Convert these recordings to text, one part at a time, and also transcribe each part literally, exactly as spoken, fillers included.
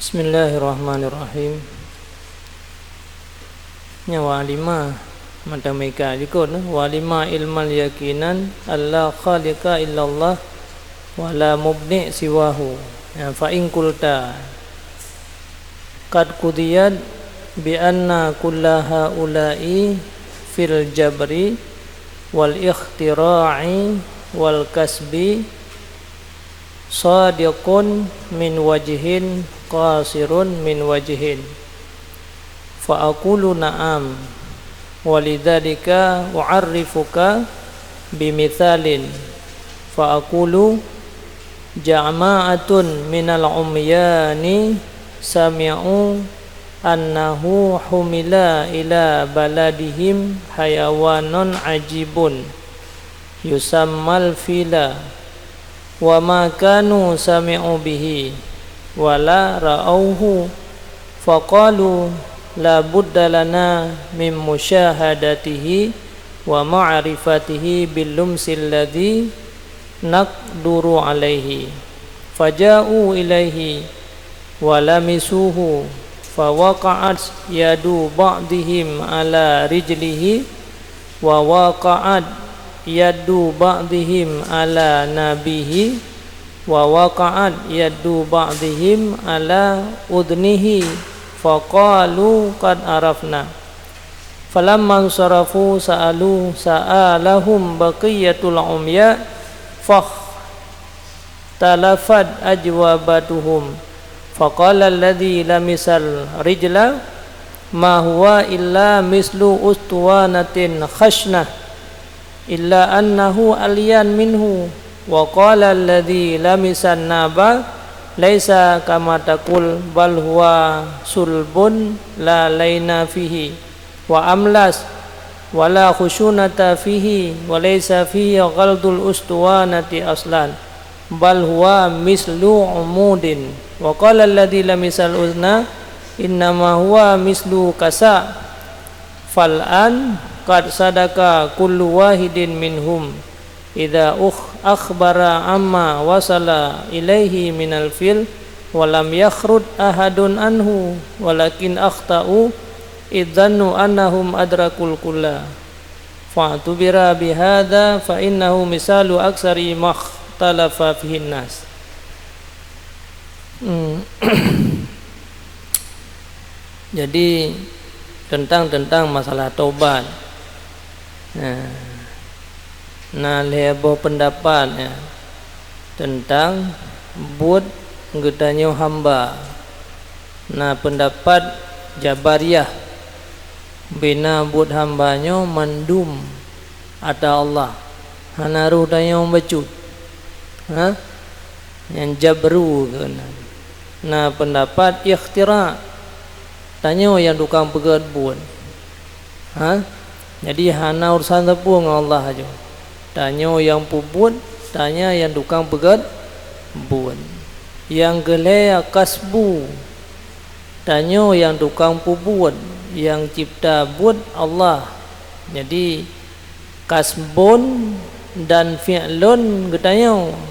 Bismillahirrahmanirrahim. Nyan wa alima, mata meuika jikon, wa alima ilman yaqinan alla khaliqa illallah wa la mubdi' siwahu. Ya, fa in qulta qad qudiyat bi anna kulla haula'i fil jabri wal ikhtira'i wal kasbi shadiqun min wajhin qasirun min wajhin. Fa aqulu na'am, wa lidzalika u'arrifuka bimithalin. Fa aqulu jama'atun minal umyani sami'u annahu humila ila baladihim hayawanun ajibun yusammal fila, wa ma kanu sami'u bihi, wa la ra'auhu, faqalu la budda lana min musyahadatihi wa ma'rifatihi bil lumsil ladzi naqduru alaihi. Faja'u ilaihi wa lamisuhu, fa waqa'at yadu ba'dihim ala rijlihi, wa waqa'at yadu ba'dihim ala nabihi, wa waqa'at yadu ba'dihim ala udhnihi, faqalu qad arafna. Falamma insarafu sa'alu, sa'alahum baqiyatul umya, fakhtalafat ajwabatuhum. Faqala alladzi lamisal rijla, ma huwa illa mislu ustuwanatin khashnah, illa annahu alyan minhu. Wa qala alladzi lamisan naba, laisa kama taqul, bal huwa sulbun la laina fihi, wa amlas, wa la khushunata fihi, wa laisa fihi ghaldul ustuwanati aslan, bal huwa mislu umudin. Wa qala alladzi lamisal uzna, innama huwa mislu kasa. Fal an qad sadaqa kullu wahidin minhum idza ukh-, akhbara amma wasala ilaihi minal fil, wa lam yakhrud ahadun anhu, walakin akhta'u idh dhannu annahum adrakul kulla. Fa'tubira bihadza fa innahu misalu aksari makhtalafa fihin nas. Hmm. Jadi, teuntang-teuntang masalah tobat, nah, na lhée boh peundapat, ya, teuntang buet geutanyoe hamba. Na peundapat Jabariyah, bina buet hamba nyoe mandum ata Allah, hana roh tanyoe bacut. Ha? Nyang jabru keunan. Na peundapat ikhtira, tanyoe nyang tukang peugét buet. Ha? Jadi hana urusan sapeue ngon Allah ajoe. Tanyoe nyang peubuet, tanyoe nyang tukang peugét buet. Nyang keulhée kasbu, tanyoe nyang tukang peubuet, nyang cipta buet Allah. Jadi kasbun dan fi'lun geutanyoe.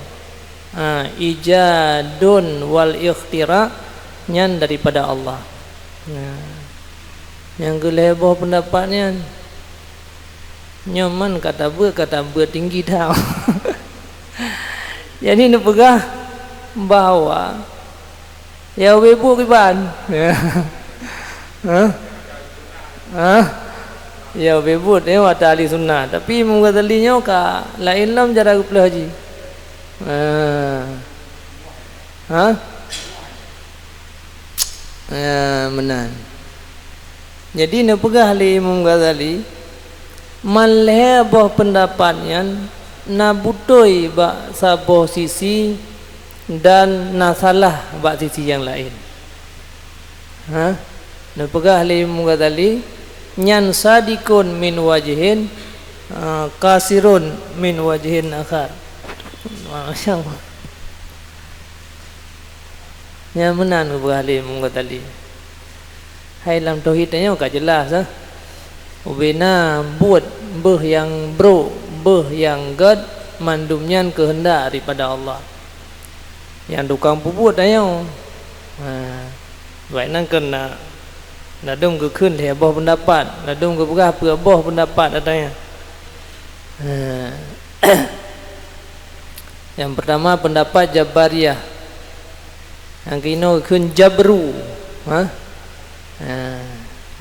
Ha, ijadun wal ikhtira nyan daripada Allah. Nah, nyang keulhée boh peundapat nyan. Nyoe man ka tabeuet, ka tabeuet tinggi that. Jadi neupeugah bahwa ya ubé buet kiban. Hah? Hah? Ya ubé buet, ya, ata ahli sunnah. Tapi Imam Ghazali nyoe ka laén lom cara geupeuleueh jih. Ha. Ha? Ya, meunan. Jadi neupeugah lé Imam Ghazali, man lhée boh peundapat nyan na beutôi bak saboh sisi dan na salah bak sisi nyang laén. Ha? Neupeugah lé Imam Ghazali, nyan sadiqun min wajhin, ah, qasirun min wajhin akhar. Masya Allah. Nyan meunan geupeugah lé Imam Ghazali. Hai lam tauhid tanyoe ka jeulaih, ah. Ubena buet beuh nyang brok, beuh nyang gét, mandum nyan keuheundak daripada Allah. Nyang tukang peubuet tanyoe. Ha, baik nan keunan, ladôm geukheun lhèe boh peundapat, ladôm geupeugah peuet boh peundapat ata nyan. Ha. Nyang peurtama peundapat Jabariyah. Nyang keunoe geukheun jabru. Ha? Ha.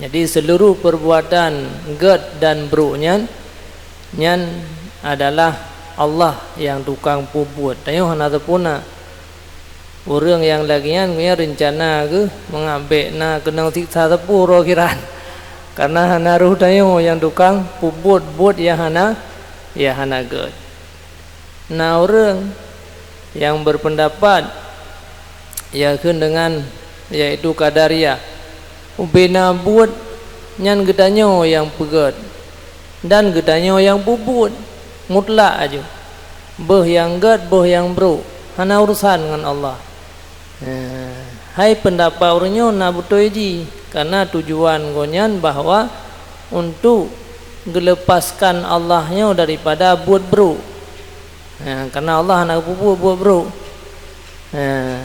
Jadi seuluruh peurbuatan gét dan brôk nyan, nyan adalah Allah nyang tukang peubuet. Tanyoe hana teupeuna. Ureuëng nyang lagée nyan, gobnyan reuncana geuh mangat bék na keunong siksa teupeu uroe akhirat. Kareuna hana roh tanyoe nyang tukang peubuet buet nyang hana, nyang hana gét. Na ureuëng nyang berpendapat, nyang kheun deungon, yaitu Qadariyah, ubena buet nyan geutanyoe nyang peugét dan geutanyoe nyang peubuet, mutlak aju. Boh nyang gét, boh nyang brôk, hana urusan ngon Allah. Eh, hai peundapat ureuëng nyoe na beutôi jih, kareuna tujuan gobnyan bahwa untuk geuleupaskan Allah nyoe daripada buet brôk. Eh, kareuna Allah hana geupeubuet buet brôk. Eh,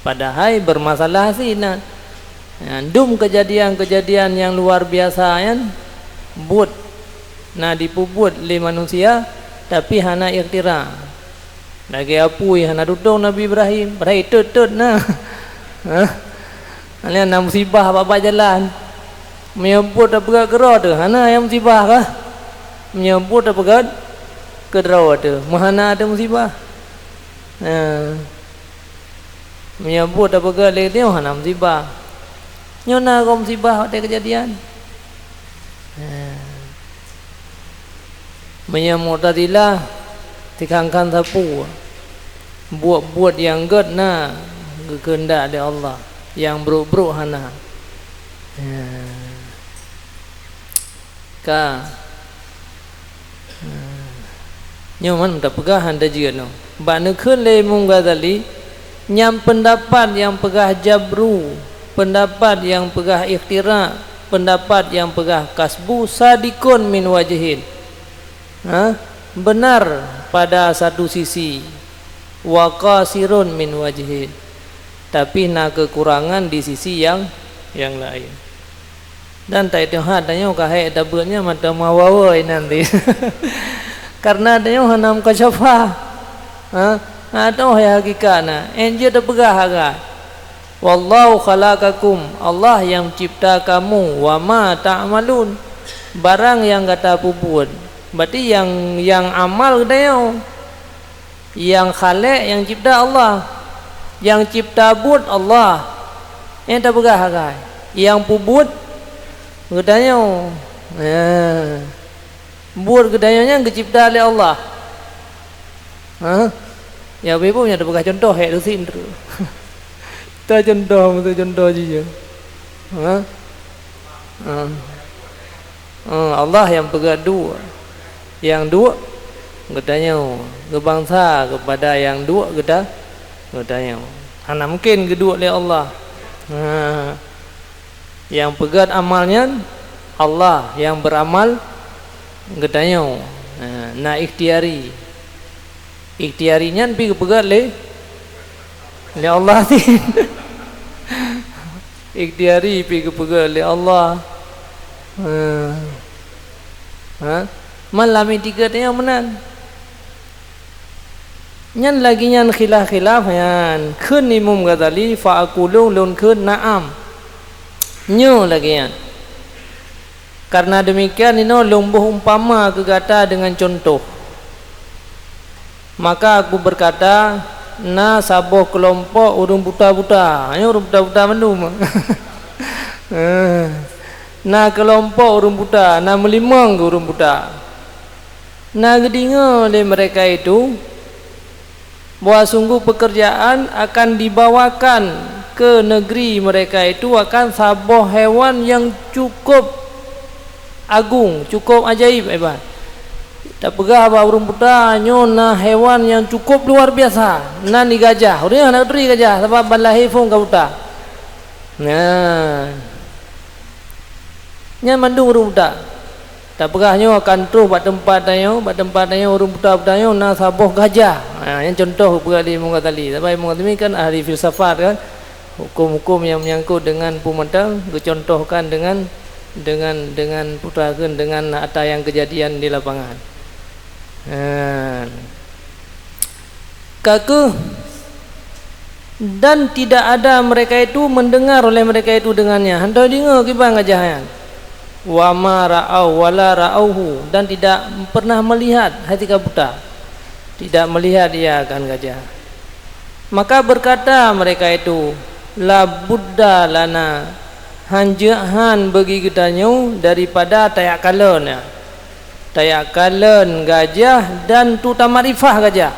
padahai beurmasalah sinan. Eh, dum keujadian-keujadian nyang luar biasa nyan buet na jipeubuet lé manusia, tapi hana ikhtira. Lagée apui hana tutong Nabi Ibrahim, padahai itot-tot na. Hah? Nyan na musibah bak-bak jalan. Meunyoe buet tapeugét keudroe teuh, hana nyang musibah kah? Meunyoe buet tapeugét keudroe teuh, meuhana teuh musibah. Ha. Meunyoe buet tapeugét lé tanyoe, hana musibah. Nyoe na gob musibah watée keujadian. Ha. Meunyoe Mu'tazilah, tikhan-khan sapeue, buet-buet nyang gét na geukeuheundak lé Allah, nyang brôk-brôk hana. Ha. Ka. Ha. Nyoe man tapeugah hana jeuet nyoe. Bak neukheun lé Imam Ghazali, nyan peundapat nyang peugah jabru, peundapat nyang peugah ikhtira, peundapat nyang peugah kasbu, sadiqun min wajhin. Ha? Benar pada satu sisi, wa qasirun min wajhin. Tapi na keukurangan di sisi nyang, nyang laén. Dan tai teuh that tanyoe ka hék tabeuet nyan mantong meuhawa-hawa inan teuh. Kareuna tanyoe hana meukasyafah. Ha? Hana teuh nyang hakikat na. Én jeuet tapeugah agak. "Wallahu khalaqakum", Allah nyang cipta kamu, "wa ma ta'malun", barang nyang gata peubuet. Berarti nyang, nyang amal geutanyoe. Nyang khalek, nyang cipta Allah. Nyang cipta buet Allah. Nyang tapeugah agak. Nyang peubuet geutanyoe. Nah. Buet geutanyoe nyan geucipta lé Allah. Ha? Ya, ibu nyan tapeugah contoh, hék teusin tu. Ta contoh, meusu contoh jih. Ha? Ha. Ha, Allah nyang peugah duek. Nyang duek geutanyoe, geubansa keupada nyang duek geuta-, geutanyoe. Hana mungken geuduek lé Allah. Ha. Nyang peugét amal nyan Allah, nyang beuramal geutanyoe. Ha, na ikhtiari. Ikhtiari nyan pi geupeugét lé, lé Allah cit. Ikhtiari pi geupeugét lé Allah. Ha. Ha? Man lam itikad nyan meunan. Nyan lagée nyan khilaf-khilaf nyan. Kheun Imam Ghazali, "Fa aqulu", lôn kheun, "Na'am." Nyoe lagée nyan. Karena demikian, inoe lôn boh umpama keu gata deungon contoh. Maka aku berkata, na saboh keulompok ureuëng buta-buta. Nyoe ureuëng buta-buta mandum. Eh, na keulompok ureuëng buta, na meulimong ureuëng buta. Na geudeungoe lé mereka itu bahwa sungguh pekerjaan akan dibawakan ke negeri mereka itu akan saboh hewan yang cukup agung, cukup ajaib, hebat. Tapeugah bak ureuëng buta, nyoe na hewan yang cukup luar biasa, nan di gajah. Ureuëng hana turi gajah, sabab ban lahé phon ka buta. Nah. Nyan mandum ureuëng buta. Tapeugah nyoe akan troh bak teumpat tanyoe, bak teumpat tanyoe ureuëng buta-buta nyoe na saboh gajah. Ha, nyan contoh peugah lé Imam Ghazali. Sabab Imam Ghazali kan ahli filsafat kan. Hukum-hukum yang menyangkut dengan peumata geucontohkan dengan, dengan, dengan putra kheun dengan ata yang kejadian di lapangan. Ha. Ka kheueh, dan tidak ada mereka itu mendengar oleh mereka itu dengannya. Hana deungoe kiban gajah nyan. Wa ma ra'au, wa la ra'auhu, dan tidak pernah melihat, hai tika buta. Tidak melihat ia akan gajah. Maka berkata mereka itu, "La budda lana, hanjeuet han bagi geutanyoe daripada tayak kalon nyan. Tayak kalon gajah dan tu tamakrifah gajah.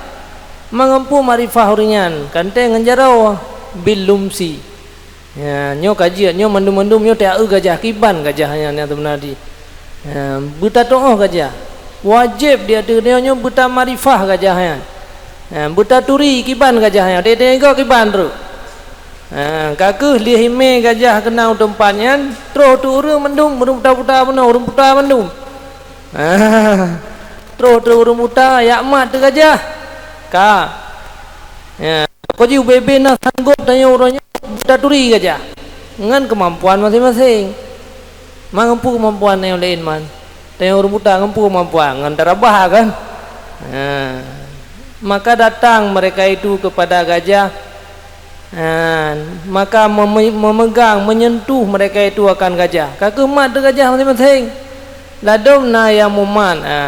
Mangampôh makrifah ureuëng nyan, kantée ngon jaroe bil lumsi." Ya, nyoe ka jeuet, nyoe mandum-mandum nyoe taeu gajah, kiban gajah nyan nyang teumeunadi. Ha, beutatuoh gajah. Wajéb di ateueh nyoe, nyoe beutamakrifah gajah nyan. Ha, beutaturi kiban gajah nyan, teuingat kiban treuk. Ha, ka kheueh lheueh imé gajah keunong teumpat nyan, troh teu ureuëng mandum, ureuëng buta-buta bunoe, ureuëng buta mandum. Ha, troh teu ureuëng buta, jak mat teu gajah. Ka. Ya, pokok jih ubé-bé na sanggob tanyoe uroe nyoe taturi gajah ngon keumampuan maséng-maséng. Mangampôh keumampuan nyang laén man. Tanyoe ureuëng buta ngampôh keumampuan ngon tarabah kan. Ha. Maka datang mereka itu kepada gajah, ha, maka meme-, memegang, menyentuh mereka itu akan gajah. Ka kheueh mat teu gajah maséng-maséng. Ladôm na nyang mumat. Ha.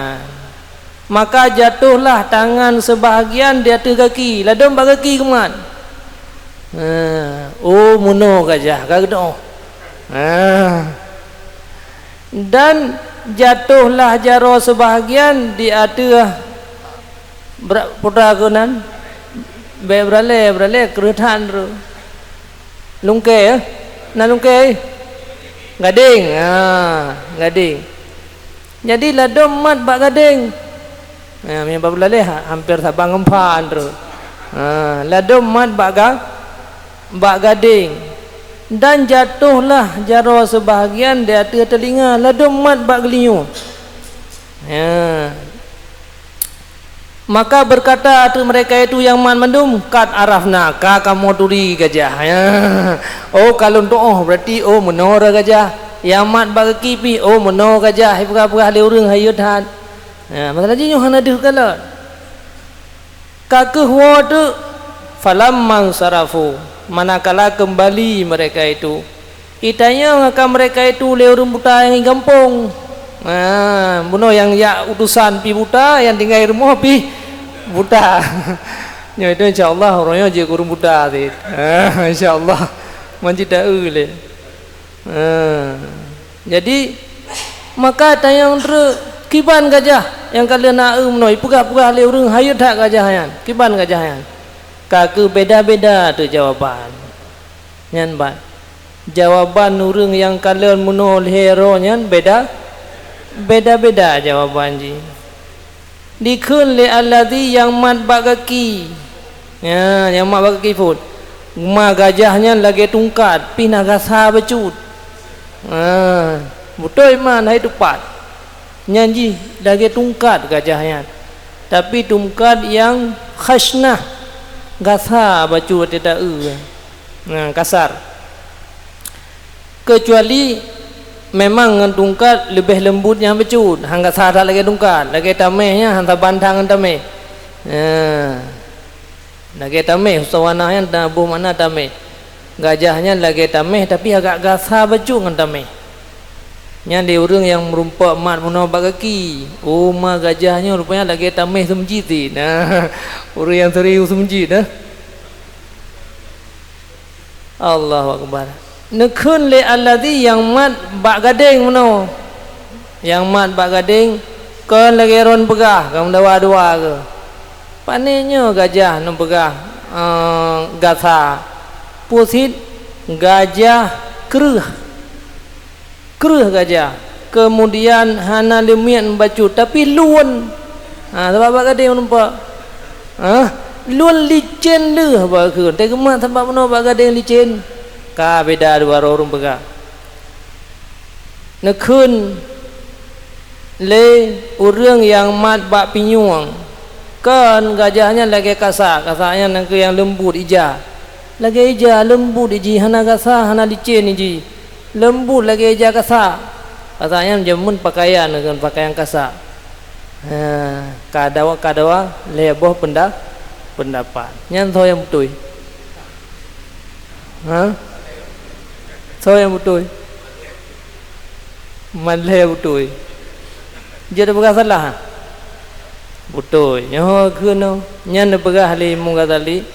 Maka jatuhlah tangan sebahagian di ateueh gaki, ladôm bak gaki geumat. Ha, oh, meunoe gajah ka geudoh. Ha. Dan jatuhlah jaroe sebahagian di ateueh bra-, putra keunan. Bék beuralée, beuralée kreueh that droe. Lungkée, eh? Na lungkée? Gadéng. Ha, gadéng. Jadi ladôm mat bak gadéng. Ha, meunyoe bak beuralée ha, hampir saban ngon phan droe. Ha, ladôm mat bak ga-, bak gadéng. Dan jatuhlah jaroe sebahagian di ateueh teulinga, ladôm mat bak geulinyueng. Ha. Maka berkata ateueh mereka itu nyang mat mandum, "Qad arafna, ka kamoe turi gajah." Ya. Oh, ka lôn tuoh, berarti, oh, meunoe gajah. Nyang mat bak gaki pih, oh, meunoe gajah, ipeugah-peugah lé ureuëng hayeu that. Ya, masalah jih nyoe hana deuh kalon. Ka kheueh woe teuk, falamman sarafu, manakala keumbali mereka itu, itanyong akan mereka itu lé ureuëng buta nyang di gampông. Ha, bunoe nyang jak utosan pih buta, nyang tinggai rumoh pih buta. Nyoe itu insya Allah uroe nyoe jeuet keu ureuëng buta cit. Ha, insya Allah. Man cit taeu lé. Ha. Jadi, maka tanyong treuk kiban gajah nyang ka lheueh na eu bunoe, ipeugah-peugah lé ureuëng hayeu that gajah nyan. Kiban gajah nyan? Ka kheueh beda-beda teuk jawaban. Nyan ban. Jawaban ureuëng nyang kalon meunoe lhée droe nyan beda, beda-beda jawaban jih. Dikheun lé alladzi nyang mat bak gaki. Nya, nyang mat bak gaki phon. Ma gajah nyan lagée tungkat, pih na gasa bacut. Ha, beutôi man hai tupat. Nyan jih lagée tungkat gajah nyan. Tapi tungkat nyang khasnah, gasa bacut watée taeu. Nah, kasar. Keucuali memang ngon tungkat leubeh leumbut nyang bacut, han gasa that lagée tungkat, lagée tameh nyan han saban that ngon tameh. Nah, lagée tameh, usawana nyan na boh makna tameh. Gajah nyan lagée tameh tapi agak gasa bacut ngon tameh. Nyan lé ureuëng nyang meurumpok mat meunoe bak gaki. Oh, ma gajah nyoe rupanya lagée tameh seumeujit cit. Nah, ureuëng nyang serius seumeujit, nah. Allahu Akbar. Neukheun lé alladzi nyang mat bak gadéng meunoe. Nyang mat bak gadéng kon lagée droen peugah, ka meudawa dua keuh. Pane nyoe gajah neupeugah, eh, gasa. Peue cit gajah kreueh. Kreueh gajah, keumudian hana leumiet meubacut, tapi lôn. Ha, sabab bak gadéng meurumpok. Ha, lôn licén lheueh bak kheun. Teukeumah sabab meunoe bak gadéng licén. Ka beda dua droe ureuëng peugah. Neukheun lé ureuëng nyang mat bak pinyueng. Kon gajah nyan lagée kasa, kasa nyan nyang keu nyang leumbut ija. Lagée ija leumbut jih, hana gasa, hana licén jih. Leumbut lagée ija kasa. Kasa nyan jameun pakaian, ngon pakaian kasa. Ha, ka dawa, ka dawa lhée boh peunda-, peundapat. Nyan soe nyang beutôi? Ha? Soe nyang beutôi? Man lhée beutôi. Jeuet peugah salah? Beutôi. Nyoe keunoe, nyan neupeugah lé Imam Ghazali,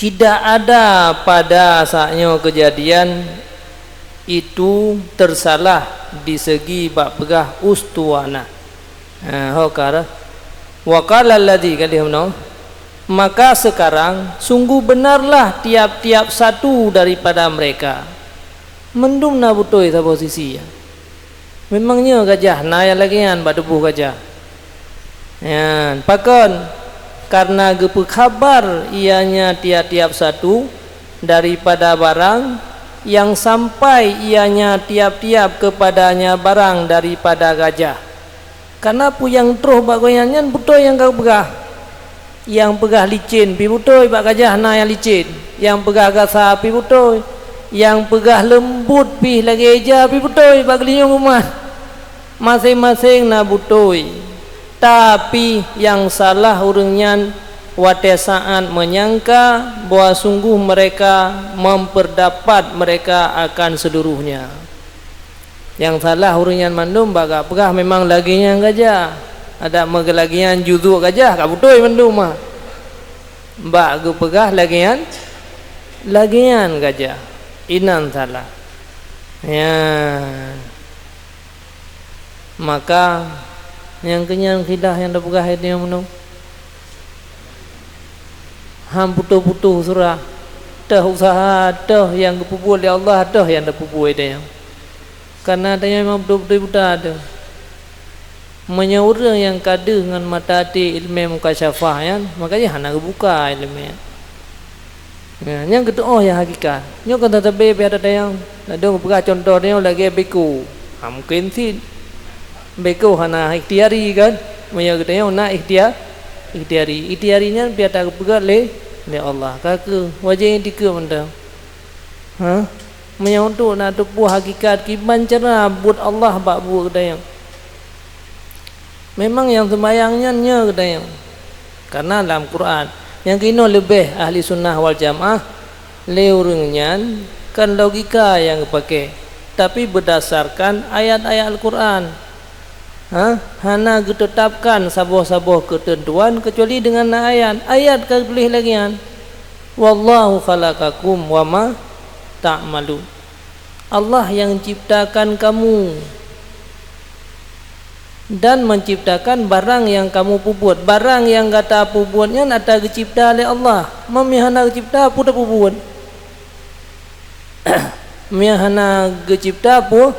tidak ada pada saat nyoe kejadian itu tersalah di segi bak peugah ustuanah. Ha, ho ka dah. Wa qala alladzi, ka lheueh meunoe, maka sekarang sungguh benarlah tiap-tiap satu daripada mereka. Mandum na beutôi saboh sisi. Memang nyoe gajah na nyang lagée nyan bak tuboh gajah. Nyan, pakon? Karena geupeu khabar ianya tiap-tiap satu daripada barang yang sampai ianya tiap-tiap kepadanya barang daripada gajah. Kana peue nyang troh bak gobnyan nyan beutôi nyang ka geupeugah. Nyang peugah licén pih beutôi, bak gajah na nyang licén. Nyang peugah gasa pih beutôi. Nyang peugah leumbut pih lagée ija pih beutôi, bak geulinyueng umat. Maséng-maséng na beutôi. Tapi nyang salah ureuëng nyan watée saát menyangka bahwa sungguh mereka memperdapat mereka akan seluruhnya. Nyang salah ureuëng nyan mandum bak geupeugah memang lagée nyan gajah. Adak meugeulagian juzuk gajah ka beutôi mandum mah. Bak geupeugah lagée nyan, lagée nyan gajah. Inan salah. Nyan. Maka nyang keunyan khidah nyang tapeugah itu nyang meunoe. Han putôh-putôh surah, toh useuha, toh nyang geupeubuet lé Allah, toh nyang tapeubuet tanyoe. Kareuna tanyoe memang beutôi-beutôi buta teuh. Meunyoe ureuëng nyang ka deuh ngon mata até iéleumé mukasyafah nyan, maka jih hana geubuka iéleumé. Nyan, nyang geuteuôh nyang hakikat. Nyoe kon tatabé pih ata tanyong. Ladôm geupeugah cuntoh tanyoe lagée beko. Ha, mungken cit. Beko hana ikhtiari kan? Meunyoe geutanyoe na ikhtia-, ikhtiari. Ikhtiari nyan pih ata geupeugah lé, lé Allah. Ka keuh, wajéb iktikeuet mantong. Ha? Meunyoe untuk na teupeue hakikat kiban cara buet Allah bak buet geutanyoe. Memang nyang seumayang nyan nyoe geutanyoe. Kareuna lam Quran, nyang keunoe leubeh ahli sunnah wal jamaah, lé ureuëng nyan kon logika nyang geupaké, tapi beudasarkan ayat-ayat Al-Quran. Ha? Hana geuteutapkan saboh-saboh keuteuntuan keucuali deungon na ayat. Ayat ka geutuléh lagée nyan, "Wallahu khalaqakum wa ma ta'malun." Allah nyang ciptakan kamu dan menciptakan barang nyang kamu peubuet. Barang nyang gata peubuet nyan ata geucipta lé Allah. Meunyoe hana geucipta, peue tapeubuet? Meunyoe hana geucipta, peue,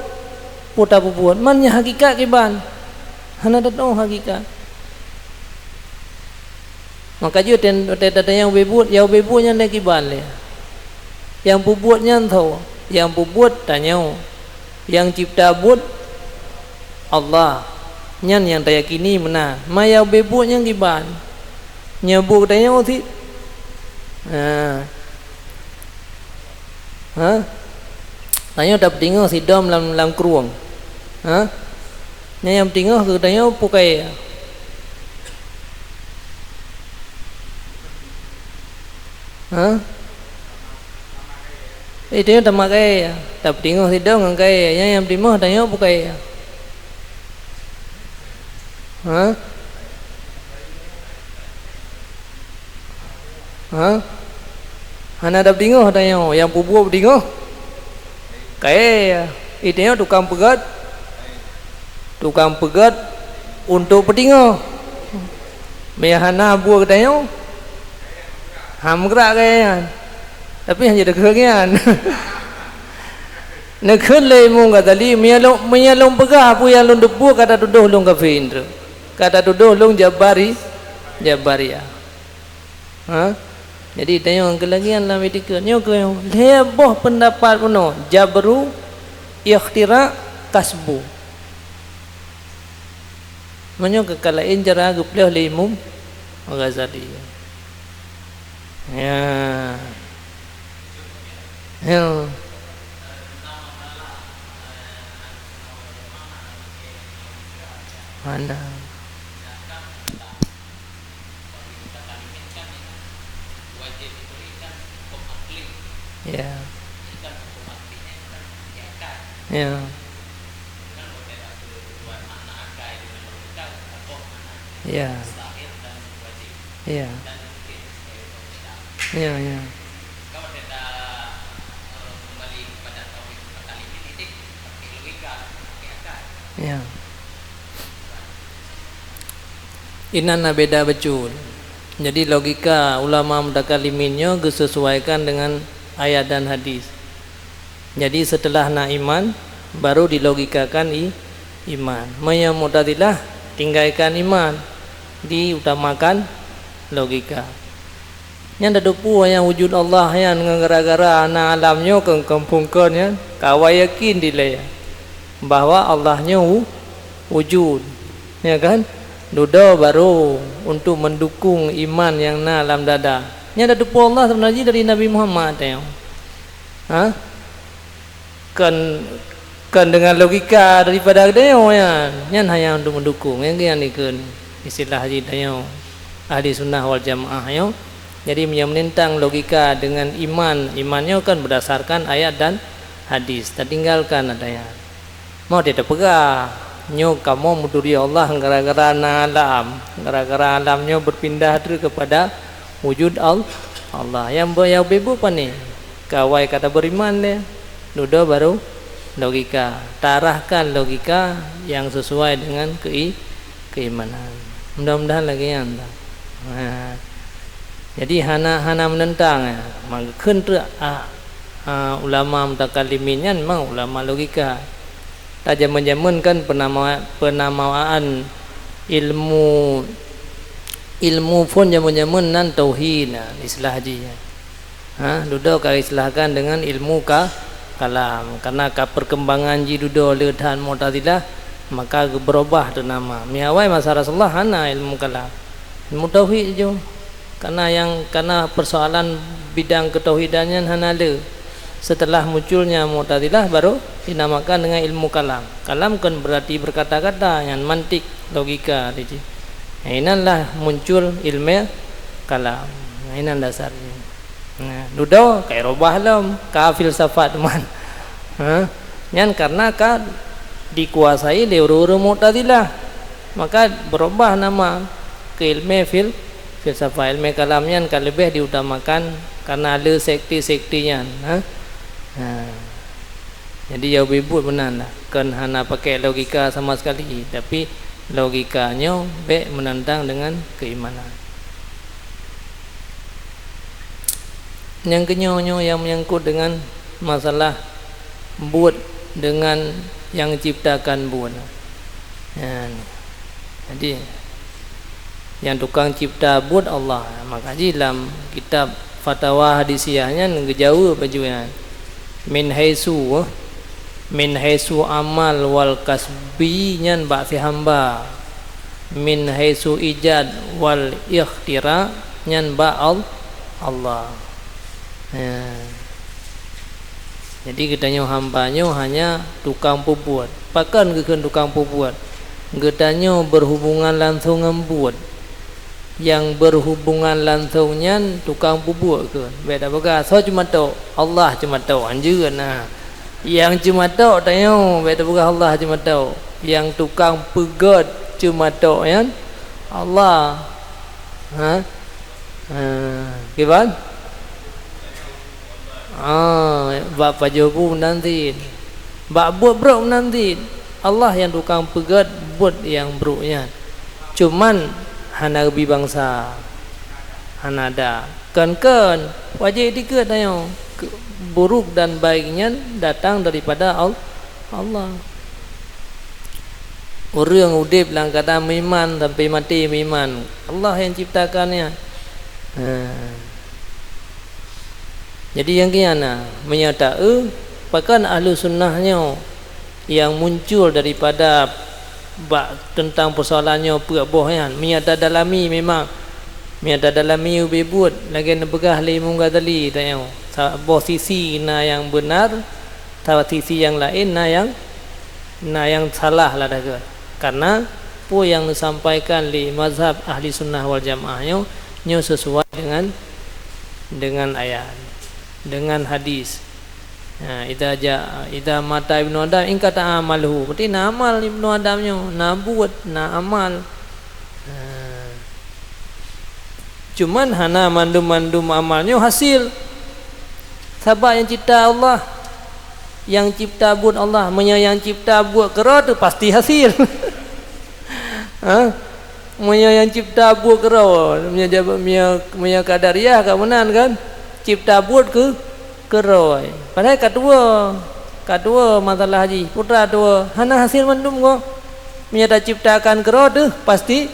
peue tapeubuet? Man nyan hakikat kiban. Hana tatu'oh hakikat. Maka jeuet watée tatanyong ubé buet, ya ubé buet nyan lé kiban lé. Nyang peubuet nyan soe? Nyang peubuet tanyoe. Nyang cipta buet Allah. Nyan nyang tayakini meunan. Ma ya ubé buet nyan kiban. Nyoe buet tanyoe cit. Ha. Ha? Tanyoe tapeutingoh sidom lam, lam krueng. Ha? Nyan nyang peutingoh keu tanyoe peue kayée. Ha? Eh, tanyoe tamat kayée. Tapeutingoh sidom ngon kayée. Nyan nyang peutingoh tanyoe peue kayée. Ha? Ha? Hana tapeutingoh tanyoe, nyang peubuet peutingoh. Kayée, itanyoe tukang peugét. Tukang peugét untuk peutingoh. Meunyoe hana buet geutanyoe, han meugrak kayée nyan. Tapi hana deukeue nyan. Neukheun lé Imam Ghazali, meunyoe lôn, meunyoe lôn peugah peue nyang lôn teupeue ka tatudôh lôn kafé indru. Ka tatudôh lôn Jabari, Jabariyah. Ha? Jadi, tanyoe keulagian lam itikeuet nyoe keuh lhée boh peundapat bunoe, jabru, ikhtira, kasbu. Meunyoe keu ka laén cara geupeuleueh lé Imam Ghazali. Ya. Ya. Mana? Ya. Ya. Ya. Ya. Ya, ya. Ya. Inan na beda bacut. Jadi logika ulama mutakallimin nyoe geusesuaikan dengan ayat dan hadis. Jadi setelah na iman, baru dilogikakan i-, iman. Meunyoe Mu'tazilah, tinggalkan iman, diutamakan logika. Nyan tateupeue nyang wujud Allah nyan ngon gara-gara na alam nyoe keu kampung kon nyan, ka awai yakin dilée bahwa Allah nyoe wu-, wujud. Ya kan? Dudoe baru untuk mendukung iman nyang na lam dada. Nyan tateupeue Allah seubeuna jih dari Nabi Muhammad teuh. Ha? Kon, kon deungon logika daripada geutanyoe nyan. Nyan hanya untuk mendukung. Nyang, nyang dikheun istilah jih tanyoe ahli sunnah wal jamaah nyoe. Jadi meunyoe menentang logika dengan iman, iman nyoe kan berdasarkan ayat dan hadis. Tatinggalkan ayat. Mau dia tapeugah, nyoe kamoe meuturi Allah gara-gara na alam. Gara-gara alam nyoe berpindah terus kepada wujud Al-, Allah. Nyang be-, nyang beubuet pane? Ka awai ka taberiman lé, dudoe baru logika. Taarahkan logika nyang sesuai dengan kei-, keimanan. Mudah-mudahan lagée nyan. Ha. Jadi hana, hana menentang, ya. Maka kheun treuk, a, a, ulama mutakallimin nyan memang ulama logika. Ta jameun-jameun kan penama-, penamawaan ilmu, ilmu phon jameun-jameun nan tauhid, nah, istilah jih. Ha, dudoe ka isilahkan dengan ilmu ka-, kalam. Karena ka perkembangan jih dudoe le that Mu'tazilah, maka geubeurubah teunama. Miawai masa Rasulullah hana ilmu kalam. Ilmu tauhid ju. Karena nyang, karena persoalan bidang ketauhidan nyan hana le. Setelah munculnya Mu'tazilah baru dinamakan dengan ilmu kalam. Kalam kan berarti berkata-kata, nyan mantik, logika tadi. Nah, inanlah muncul ilmu kalam. Nah, inan dasar jih. Nah, dudoe ka irubah lom, ka filsafat teuma. Ha? Nyan karena ka dikuasai lé ureuëng-ureuëng Mu'tazilah. Maka berubah nama ke ilmu fil-, filsafat. Ilmu kalam nyan ka leubeh diutamakan karena le sekte-sekte nyan. Ha? Ha. Jadi nyang beubuet meunan lah. Kon hana pakai logika sama sekali, tapi logika nyoe bék menentang dengan keimanan. Nyang keunyoe nyoe nyang menyangkut dengan masalah buet dengan nyang ciptakan buet. Nyan. Jadi, nyang tukang cipta buet Allah. Maka jih lam kitab Fatawa Hadisiyah nyan geujaweueb bak jih nyan. Min haitsu, min haitsu amal wal kasbi nyan bak si hamba. Min haitsu ijad wal ikhtira nyan bak Al-, Allah. Ya. Jadi geutanyoe hamba nyoe hanya tukang peubuet. Pakon geukheun tukang peubuet? Geutanyoe berhubungan langsong ngon buet. Nyang berhubungan langsong nyan tukang peubuet kheun. Bék tapeugah, "Soe ceumatok?" Allah ceumatok, hanjeuet na. Nyang ceumatok tanyoe, bék tapeugah Allah ceumatok. Nyang tukang peugét ceumatok nyan Allah. Ha? Ha, kiban? Ah, bak pajoh bu meunan cit. Bak buet brok meunan cit. Allah nyang tukang peugét buet nyang brok nyan. Cuman hana geubi bansa. Hana ada. Kon-kon, wajéb dikeue tanyoe. Ke-, buruk dan baik nyan datang daripada Al-, Allah. Ureuëng udeb lam keuadaan meuiman sampai maté meuiman. Allah nyang ciptakan nyan. Ha. Jadi nyang keu nyan na, meunyoe taeu, pakon ahlu sunnah nyoe nyang muncul daripada bak teuntang persoalan nyoe peuet boh nyan. Meunyoe tadalami memang Meunyo tadalami ubé buet, lagée neupeugah lé Imam Ghazali tanyoe, saboh sisi na nyang beunar, saboh sisi nyang laén na nyang, na nyang salah ladeh geuh. Karena peue nyang neusampaikan lé mazhab Ahli Sunnah wal Jamaah nyoe, nyoe sisuai dengan, dengan ayat, dengan hadis. Ha, idza ja, idza mata ibnu Adam inqata'a amaluhu. Berarti na amal ibnu Adam nyoe, na buet, na amal. Ha. Cuman hana mandum-mandum amal nyoe hasil. Sabab nyang cipta Allah, nyang cipta buet Allah, meunyoe nyang cipta buet keudroe teuh pasti hasil. Ha? Meunyoe nyang cipta buet keudroe, meunyoe jab-, meunyoe, meunyoe kadariah ka meunan kan? Cipta buet keu, keudroe. Padahai ka tuwoe, ka tuwoe masalah jih, putra tuwoe, hana hasil mandum goe. Meunyoe taciptakan keudroe teuh pasti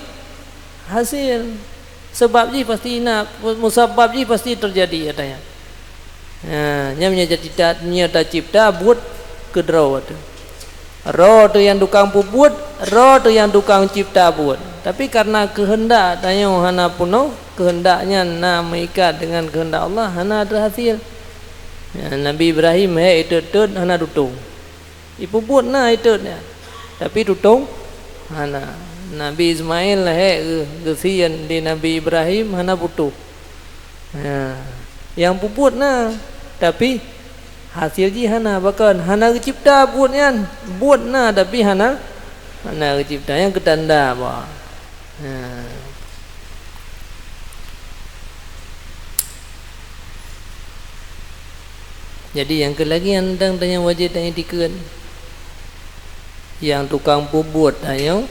hasil. Sabab jih pasti na, musabab jih pasti teujadi, katanya. Ha, nyan meunyoe tacipta, meunyoe tacipta buet keudroe teuh. Droe teuh nyang tukang peubuet, droe teuh nyang tukang cipta buet. Tapi kareuna keuheundak tanyoe hana peunoh, keuheundak nyan na meuikat deungon keuheundak Allah, hana teuhasil. Ya, Nabi Ibrahim hék itot-tot hana tutong. Ipeubuet na itot nyan, tapi tutong hana. Nabi Ismail hék geu-, geusien di Nabi Ibrahim hana putôh. Ha, nyang peubuet na, tapi hasil jih hana, bahkan hana geucipta buet nyan. Buet na, tapi hana, hana geucipta. Nyan keu tanda bahwa, ha. Jadi, nyang keu lagée nyan dang tanyoe wajéb taiktikeuet. Nyang tukang peubuet tanyoe,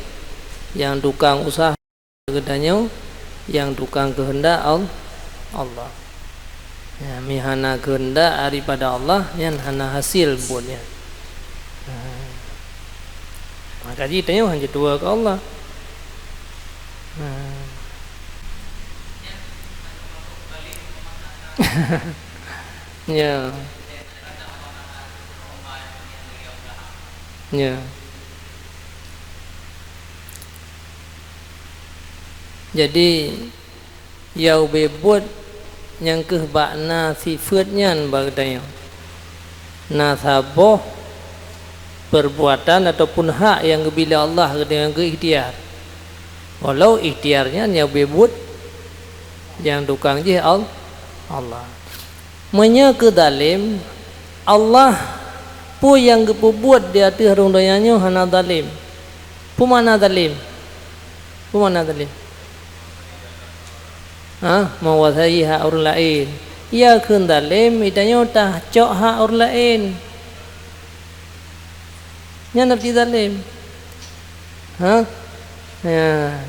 nyang tukang usah geutanyoe, nyang tukang keuheundak Al-, Allah. Ya, mi hana keuheundak daripada Allah, nyan hana hasil buet nyan. Ha. Maka jih tanyoe hanjeuet tuwoe keu Allah. Ha. Ya. Ya. Jadi, ya ubé buet nyang keuh bak na sifeuet nyan bak geutanyoe. Na saboh peurbuatan ataupun hak nyang geubri lé Allah geutanyoe keu ikhtiar. Walau ikhtiar nyan ya ubé buet nyang tukang jih Al-, Allah. Meunyoe keu zalem, Allah peue nyang geupeubuet di ateueh rhueng donya nyoe hana zalem. Peue makna zalem? Peue makna zalem? Ha? Menguasai hak ureuëng laén. Ya kheun zalem, geutanyoe tacok hak ureuëng laén. Nyan arti zalem. Ha? Ya.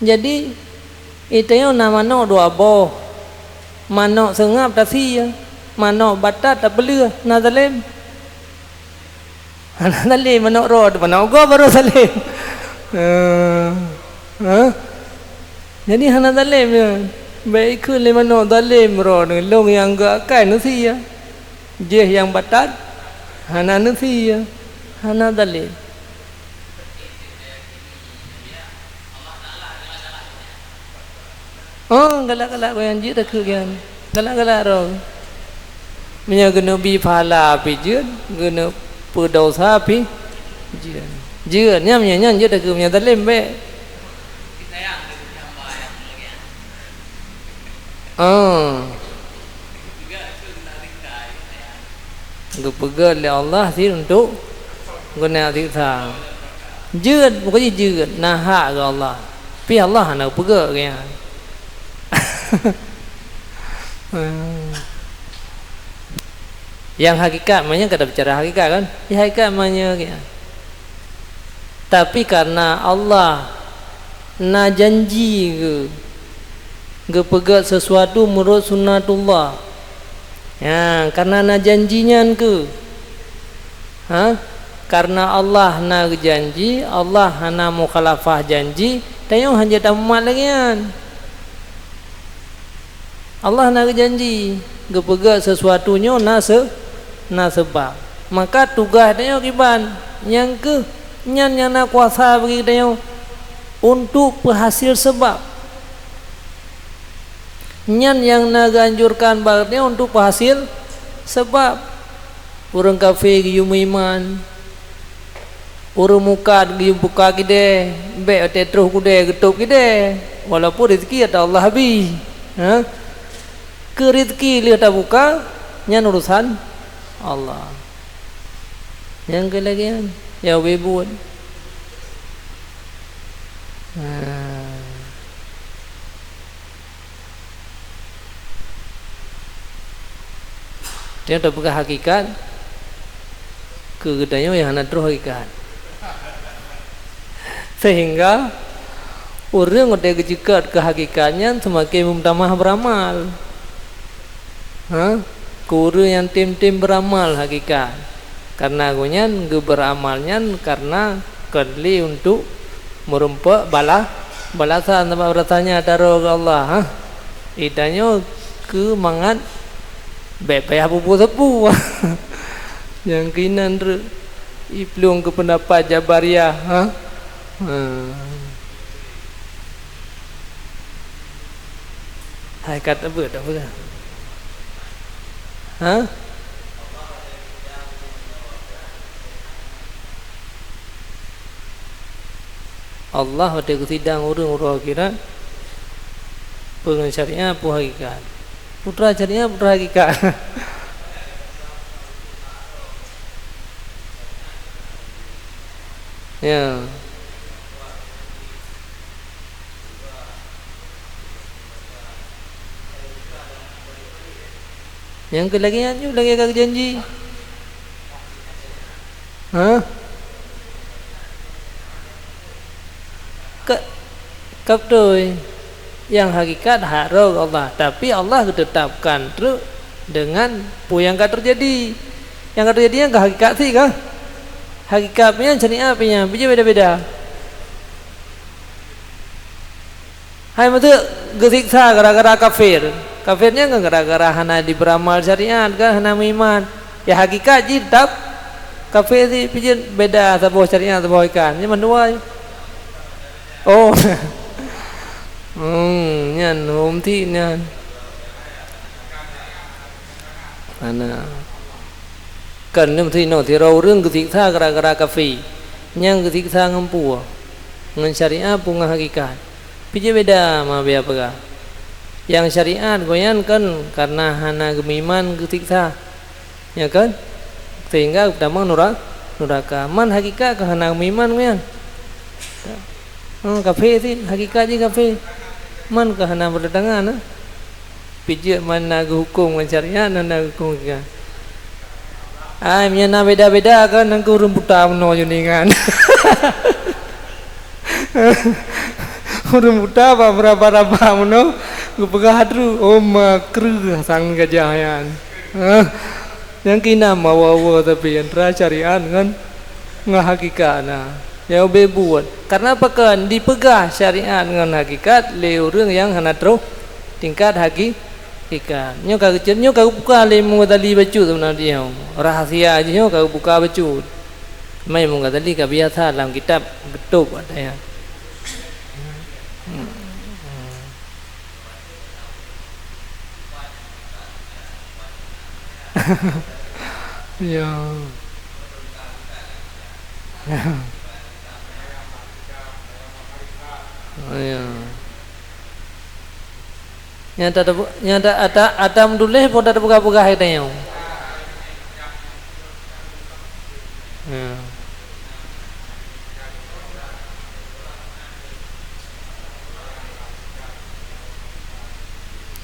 Jadi, geutanyoe na manök dua boh. Manök seungab tasie, manök batat tapeuleueh, na zalem? Hana zalem, manök droe, manök gob barô zalem. Eh, eh? Jadi hana zalem nyan. Bék ikheun lé manök zalem droe, lôn nyang geuakai neusie. Jih nyang batat hana neusie, hana zalem. Oh, galak-galak gobnyan jeuet takheun gobnyan. Galak-galak droe. Meunyoe geuneubi pahala pih jeuet, geuneupeue desya pih jeuet. Jeuet, nyan meunyoe nyan jeuet takheun, meunyoe zalem bék. Oh. Geupeugét lé Allah cit untuk geuneuk siksa. Jeuet, pokok jih jeuet, na hak keu Allah. Pih Allah hana geupeugét keu nyan. Nyang hakikat, meunyoe ka tabeucara hakikat kan? Nyang hakikat meunyoe keu nyan. Tapi kareuna Allah na janji geu-, geupeugét sesuatu meunurot sunatullah. Nyan, kareuna na janji nyan keu. Ha? Kareuna Allah na geujanji, Allah hana mukhalafah janji, tanyoe hana tamumat lagée nyan. Allah na geujanji, geupeugét sesuatu nyoe na se-, na seubab. Maka tugaih tanyoe kiban, nyang keuh nyan nyang na kuasa bagi tanyoe untuk peuhasil seubab. Nyan nyang na geuanjurkan bak geutanyoe untuk peuhasé sabab. Ureuëng kafé geuyue meuiman, ureuëng murtad geuyue buka keudè, bék watée troh keudè geutôb keudè, walaupun rezeki ata Allah habéh. Ha? Keu rezeki lheueh tabuka, nyan urusan Allah. Nyang keu lagée nyan, ya ubé buet. Ha. Tanyoe tapeugah hakikat, keu geutanyoe nyang hana troh hakikat. Sehingga ureuëng watée geuceukat keu hakikat nyan seumaken meutamah beuramal. Ha? Keu ureuëng nyang tem-tem beuramal hakikat. Kareuna gobnyan geubeuramal nyan kareuna kon lé untuk meurumpok bala-, balasan, sabab rasanya taroe keu Allah, ha? Geutanyoe keu mangat bék payah peubuet sapeue. Nyang keunan reu-, iplueng keu peundapat Jabariyah, ha? Ha. Hai ka teubiet dak peugah? Ha? Allah watée geusidang ureuëng uroe akhirat, peue ngon syariat, peue hakikat. Putra syariat, putra hakikat. Ya. Nyang keu lagée nyan nyoe lagée ka geujanji. Ha? Ka, ka beutôi. Nyang hakikat hak droe keu Allah, tapi Allah geuteutapkan treuk deungon peue nyang ka teujadi. Nyang ka teujadi nyan ka hakikat sit kah? Hakikat pih nyan, syariat pih nyan, bijéh beda-beda. Hai meuteuk geusiksa gara-gara kafir. Kafir nyan kan gara-gara hana jibeuramal syariat, kan hana meuiman. Ya hakikat jih teutap kafir sit, pih jeuet beda saboh syariat saboh ikan. Nyan mandua. Oh. Hmm, nyan hom ti nyan. Hana. Kan nyoe meusti inoe sidroe ureuëng geusiksa gara-gara kafé. Nyang geusiksa ngon peue? Ngon syariat peue ngon hakikat? Pih jeuet beda ma biya peugah. Nyang syariat gobnyan kan kareuna hana geumeuiman geusiksa. Nya kan? Sehingga geutamong nura-, nuraka. Man hakikat ka hana geumeuiman gobnyan. Hmm, kafé sit, hakikat jih kafé. Man ka hana berdatangan, eh. Pih jeuet man na geuhuköm ngon syariat, na, na geuhuköm ngon syariat. Ai, meunyoe na beda-beda kan, nangku ureuëng buta meunoe jih ningan. Ureuëng buta bak meuraba-raba meunoe, geupeugah droe, "Oh, ma kreueh sang gajah nyan." Hah? Nyang keunan meuwoe-woe tapi antara syariat ngon, ngon hakikat na. Nyang ubé buet. Karena pakon dipeugah syariat ngon hakikat lé ureuëng nyang hana troh tingkat haki-, hakikat. Nyoe ka geucet-, nyoe ka geubuka lé Imam Ghazali bacut sebenarnya. Rahasia jih nyoe ka geubuka bacut. Cuma Imam Ghazali ka biasa lam kitab geutôb ada ya. Hmm. Ya. Ya. Ya. Nyang ta-, nyang ta-, ata-, ata meutuléh pun tapeugah-peugah geutanyoe. Ya.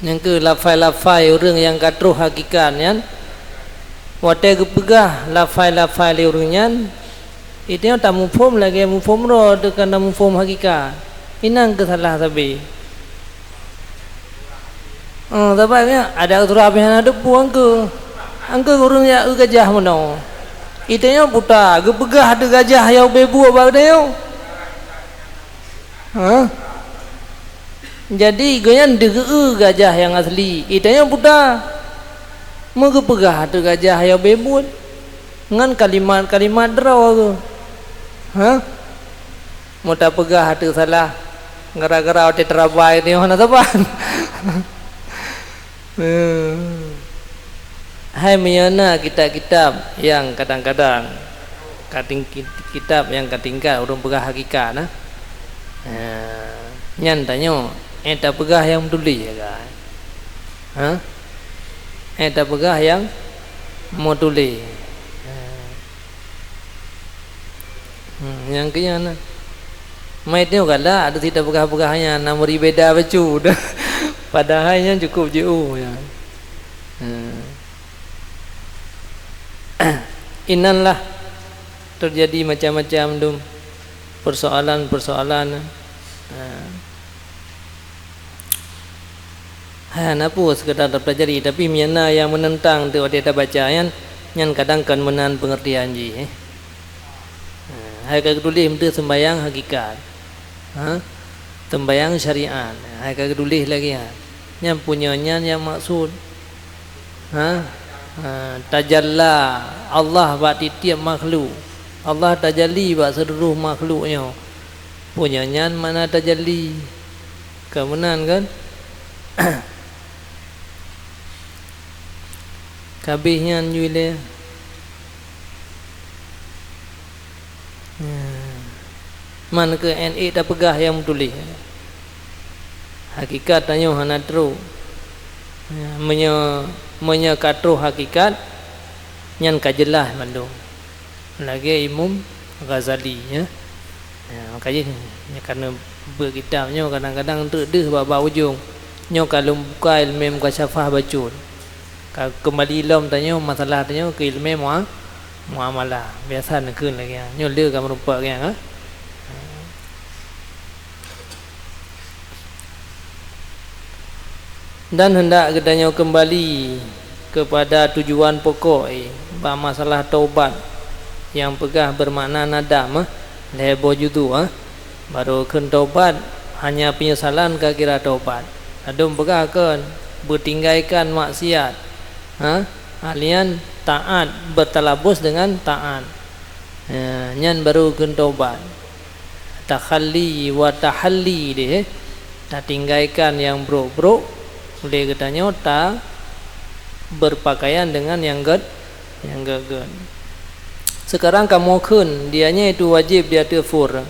Nyang keu lafai-lafai ureuëng nyang ka troh hakikat nyan, watée geupeugah lafai-lafai lé ureuëng nyan, geutanyoe tamuphom lagée muphom droe teuka na muphom hakikat. Inan keuh salah sabe. Oh, sabab nyan, adak surah pih hana teupeu angkeu. Angkeu ureuëng jak eu gajah meunoe. Geutanyoe buta, geupeugah ateueh gajah nyang ubé buet bak geutanyoe. Hah? Jadi, gobnyan deuh geu-eu gajah nyang asli. Geutanyoe buta. Meugeupeugah ateueh gajah nyang ubé buet. Ngon kalimat-kalimat droe geuh. Hah? Meutapeugah ateueh salah, gara-gara watée teurabai nyoe hana saban. Eh. Hai meunyoe na kitab-kitab nyang kadang-kadang kating-, kitab nyang katingkat ureuëng peugah hakikat, nah. Eh, nyan tanyoe, eh, tapeugah nyang meutuléh, ya kan? Ha? Eh, tapeugah nyang meutuléh. Eh. Hmm, nyang keu nyan na. Mai teuh galak, ada sit tapeugah-peugah nyan, na meuri beda bacut. Padahai nyan cukup jiôh nyan. Hmm. Inan lah terjadi macam-macam dum persoalan-persoalan. Ha. Hana peue, sekedar tapelajari, tapi meunyoe na nyang meunentang teuk watée tabaca nyan, nyan kadang kon meunan peungeurtian jih, eh. Ha, hai ka geutuléh meuteue seumbahyang hakikat. Ha? Seumbahyang syariat. Hai ka geutuléh lagée nyan. Nyan peue nyoe nyan nyang maksud. Ha? Ha, tajalla Allah bak tieb-tieb makhluk. Allah tajalli bak seuluroh makhluk nyoe. Peue nyoe nyan makna tajalli. Ka meunan kan? Kabeh nyan ju ilée. Man keu N E tapeugah nyang meutuléh. Hakikat tanyoe hana trok. Meunyoe, meunyoe ka trok hakikat, nyan ka jeulaih mandum. Lagée Imam Ghazali, ya. Ya, maka jih, nyoe kareuna beuet kitab nyoe kadang-kadang treuk deuh bak-bak ujong. Nyoe ka lôn buka ileumé mukasyafah bacut. Ka keumbali lom tanyoe, masalah tanyoe keu ileumé mua-, muamalah. Biasa neukheun lagée nyan. Nyoe le ka meurumpok lagée nyan, ha? Dan hendak geutanyoe keumbali keupada tujuan pokok, eh, bak masalah taubat nyang peugah beumakna nadam, eh, lhée boh judu, eh. Barô kheun taubat, hanya peunyesalan ka kira taubat. Ladôm peugah kon, beutinggaikan maksiat, ha? Alian taát, beutalabus deungon taát. Ya, nyan barô kheun taubat. Takhalli wa tahalli deh, eh. Tatinggaikan nyang brok-brok, ulée geutanyoe ta beurpakaian deungon nyang gét, nyang gét-gét. Seukarang kamoe kheun, dianya itu wajéb di ateueh fur.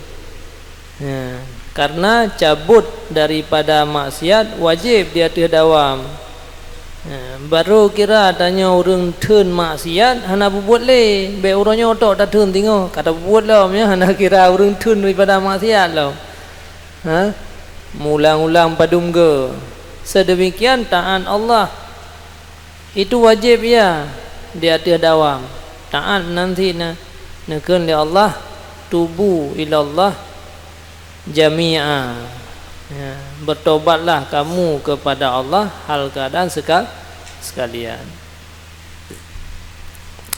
Ya, karena cabot daripada maksiat wajéb di ateueh dawam. Ha, barô kira tanyoe ureuëng theun maksiat hana peubuet lé, bék uroe nyoe tok tatheun singoh, ka tapeubuet lom, nyan hana kira ureuëng theun daripada maksiat lom. Ha? Meuulang-ulang padum goe. Seudeumikian taát Allah. Itu wajéb ia di ateueh dawam. Taát meunan cit na, neukheun lé Allah, "Tubu ilallah jami'a." Ya, bertobatlah kamu kepada Allah hal keadaan seka-, sekalian.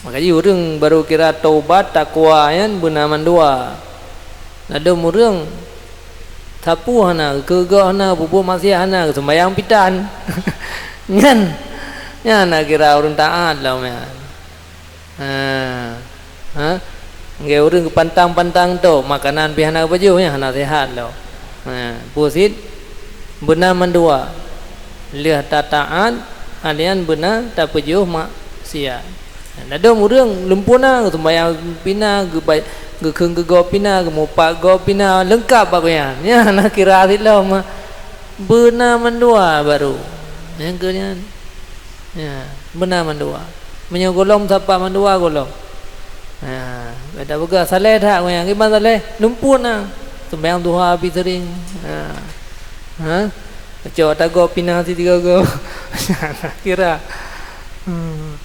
Maka jih ureuëng barô kira taubat, takwa nyan beuna mandua. Ladôm ureuëng sapeue hana, geukeugok hana, peubuet maksiat hana, seumbahyang pitan. Nyan, nyan na kira ureuëng taát lom nyan. Ha. Ha? Nggak ureuëng geupantang-pantang tok, makanan pih hana geupajoh, nyan hana seuhat lom. Ha, peue cit? Beuna mandua. Lheueh tataát, alian beuna tapajoh maksiat. Ladôm ureuëng lumpuh na, seumbahyang pih na, geuba-, geukheun geugob pih na, geumupat gob pih na, leungkab bak gobnyan. Nyan na kira cit lom. Beuna mandua barô. Nyang keu nyan. Ya, beuna mandua. Meunyoe gohlom sapat mandua gohlom. Ya, beda peugah Saleh that, ngon nyang kiban Saleh, lumpuh na. Seumbahyang duha pih sering. Ya. Ha? Cok tagob pih na sitiga goe. Kira. Hmm.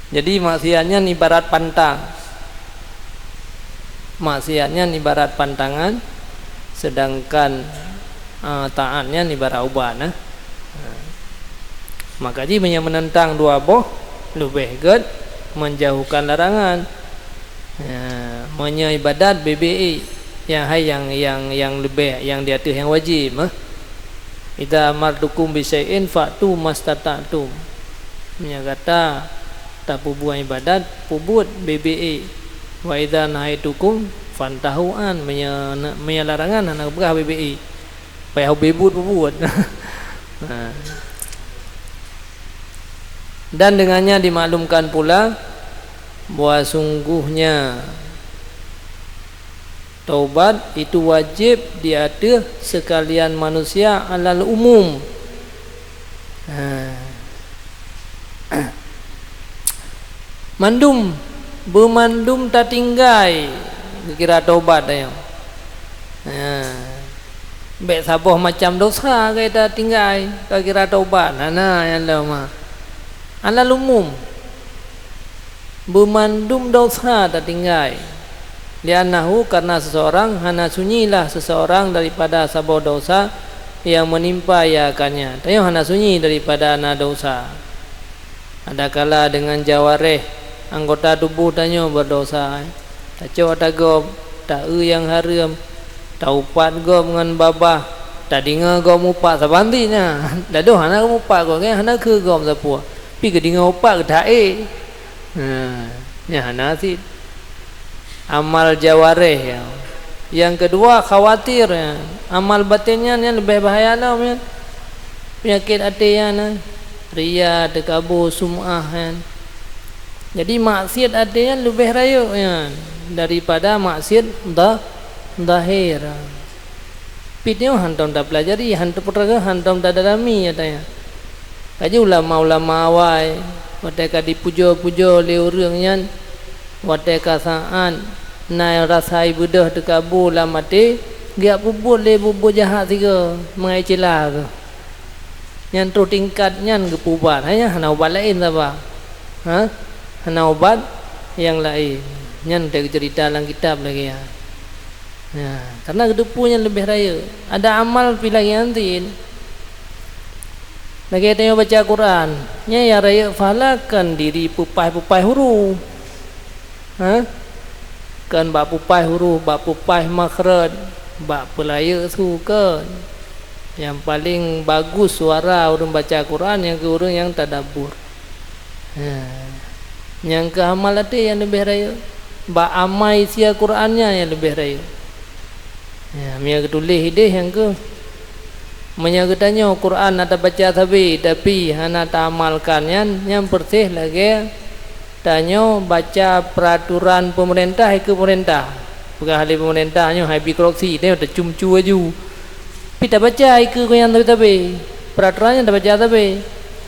Jadi, maksiat nyan ibarat pantang. Maksiat nyan ibarat pantangan, sedangkan, eh, taát nyan ibarat ubat, nah. Maka jih meunyoe meunentang dua boh, leubeh gét menjauhkan larangan. Ya, meunyoe ibadat, bebe nyang hai nyang, nyang, nyang leubeh, nyang di ateueh nyang wajéb, eh. "Idza amartukum bi syai'in fa'tu mastata'tum." Meunyoe gata tapeubuet ibadat, peubuet bebe. "Wa idza nahaitukum fantahu an." Meunyoe, meunyoe larangan, hana peugah bebe. Payah ubé buet peubuet. Ha. Dan dengannya dimaklumkan pula bahwa sungguhnya taubat itu wajib di ateueh sekalian manusia alal umum. Ha. Mandum, beumandum tatinggai geukira taubat tanyoe. Ha. Bék saboh macam dosa ka tatinggai, ka kira taubat. Hana nyang lom ha. Alal umum, beumandum dosa tatinggai. Li'annahu, karena seseorang, hana sunyilah seseorang daripada saboh dosa yang menimpa ia akannya. Tanyoe hana sunyi daripada na dosa. Adakala dengan jawareh, anggota tuboh tanyoe berdosa, eh. Tacok ata gob, taeu nyang hareuem, taupat gob ngon babah, tadingoe gob mupat saban cit nyan. Dadoh hana mupat gob, kan hana keu gob sapeue. Pi geudingoe upat geuta-ék. Ha, nyan hana cit. Amal jawareh, ya. Nyang keudua, khawatir, ya. Amal baten nyan, nyan leubeh bahaya lom, ya. Peunyakét até nyan, eh. Riya, teukabô, sum'ah, kan. Jadi, maksiat até nyan leubeh rayeuk nyan daripada maksiat za-, zahir. Pih nyoe hantom tapeulajari, hantom tapeulajari, hantom tadalami ata nyan. Laju ulama-ulama awai, watée ka dipujoe-pujoe lé ureuëng nyan, watée ka saát na rasa ibeudôh teukabô lam até, geujak peubuet lé buet-buet jahat sigoe, meungai ceulah geuh. Nyan troh tingkat nyan geupeuubat, hanya hana ubat laén saba. Ha? Hana ubat nyang laén. Nyan teuceurita lam kitab lagée nyan. Ya, karena geuteupeue nyan leubeh rayeuk. Ada amal pih lagée nyan cit. Lagée tanyoe baca Quran, nyan nyang rayeuk pahala kon diri peupaih-peupaih huruf. Ha? Kon bak peupaih huruf, bak peupaih makhraj, bak peulayeuk su kon. Nyang paleng bagus suara ureuëng baca Quran nyang keu ureuëng nyang tadabbur. Ha. Nyang keu amal até nyang leubeh rayeuk. Bak amai sia Quran nyan nyang leubeh rayeuk. Ya, meunyoe geutuléh idéh nyang keuh. Meunyoe geutanyoe Quran na tabaca sabe, tapi hana taamalkan nyan, nyan peureséh lagée tanyoe baca peuraturan peumeurintah ikeue peumeurintah. Peugah lé peumeurintah nyoe hai bi korupsi, tanyoe tacum-cu laju. Pi tabaca ikeue gobnyan sabe-sabe. Peuraturan nyan tabaca sabe.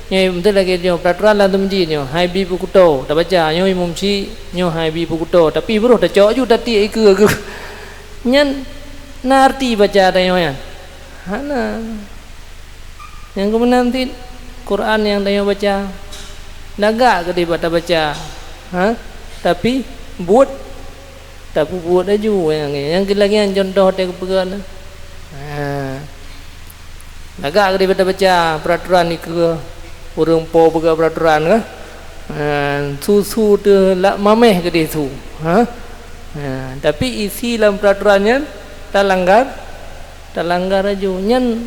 Nyoe meuteun lagée nyoe, peuraturan lam meuseujid nyoe, hai bi peukuto. Tabaca, nyoe imum chik, nyoe hai bi peukuto. Tapi baroh tacok ju tatiek ikeue geuh. Nyan na arti baca tanyoe nyan? Hana. Nyang keumeunan cit, Quran nyang tanyoe baca. Lagak keudeh bak tabaca. Ha? Tapi, buet Tapeubuet laju nyang, nyang keu lagée nyan contoh teuh geupeugah na. Ha. Lagak keudeh bak tabaca peuraturan ikeue ureuëng po peugah peuraturan ka. Ha, su-su teuh lak mameh keudeh su. Ha? Ha, tapi isi lam peuraturan nyan talanggar, talanggar laju. Nyan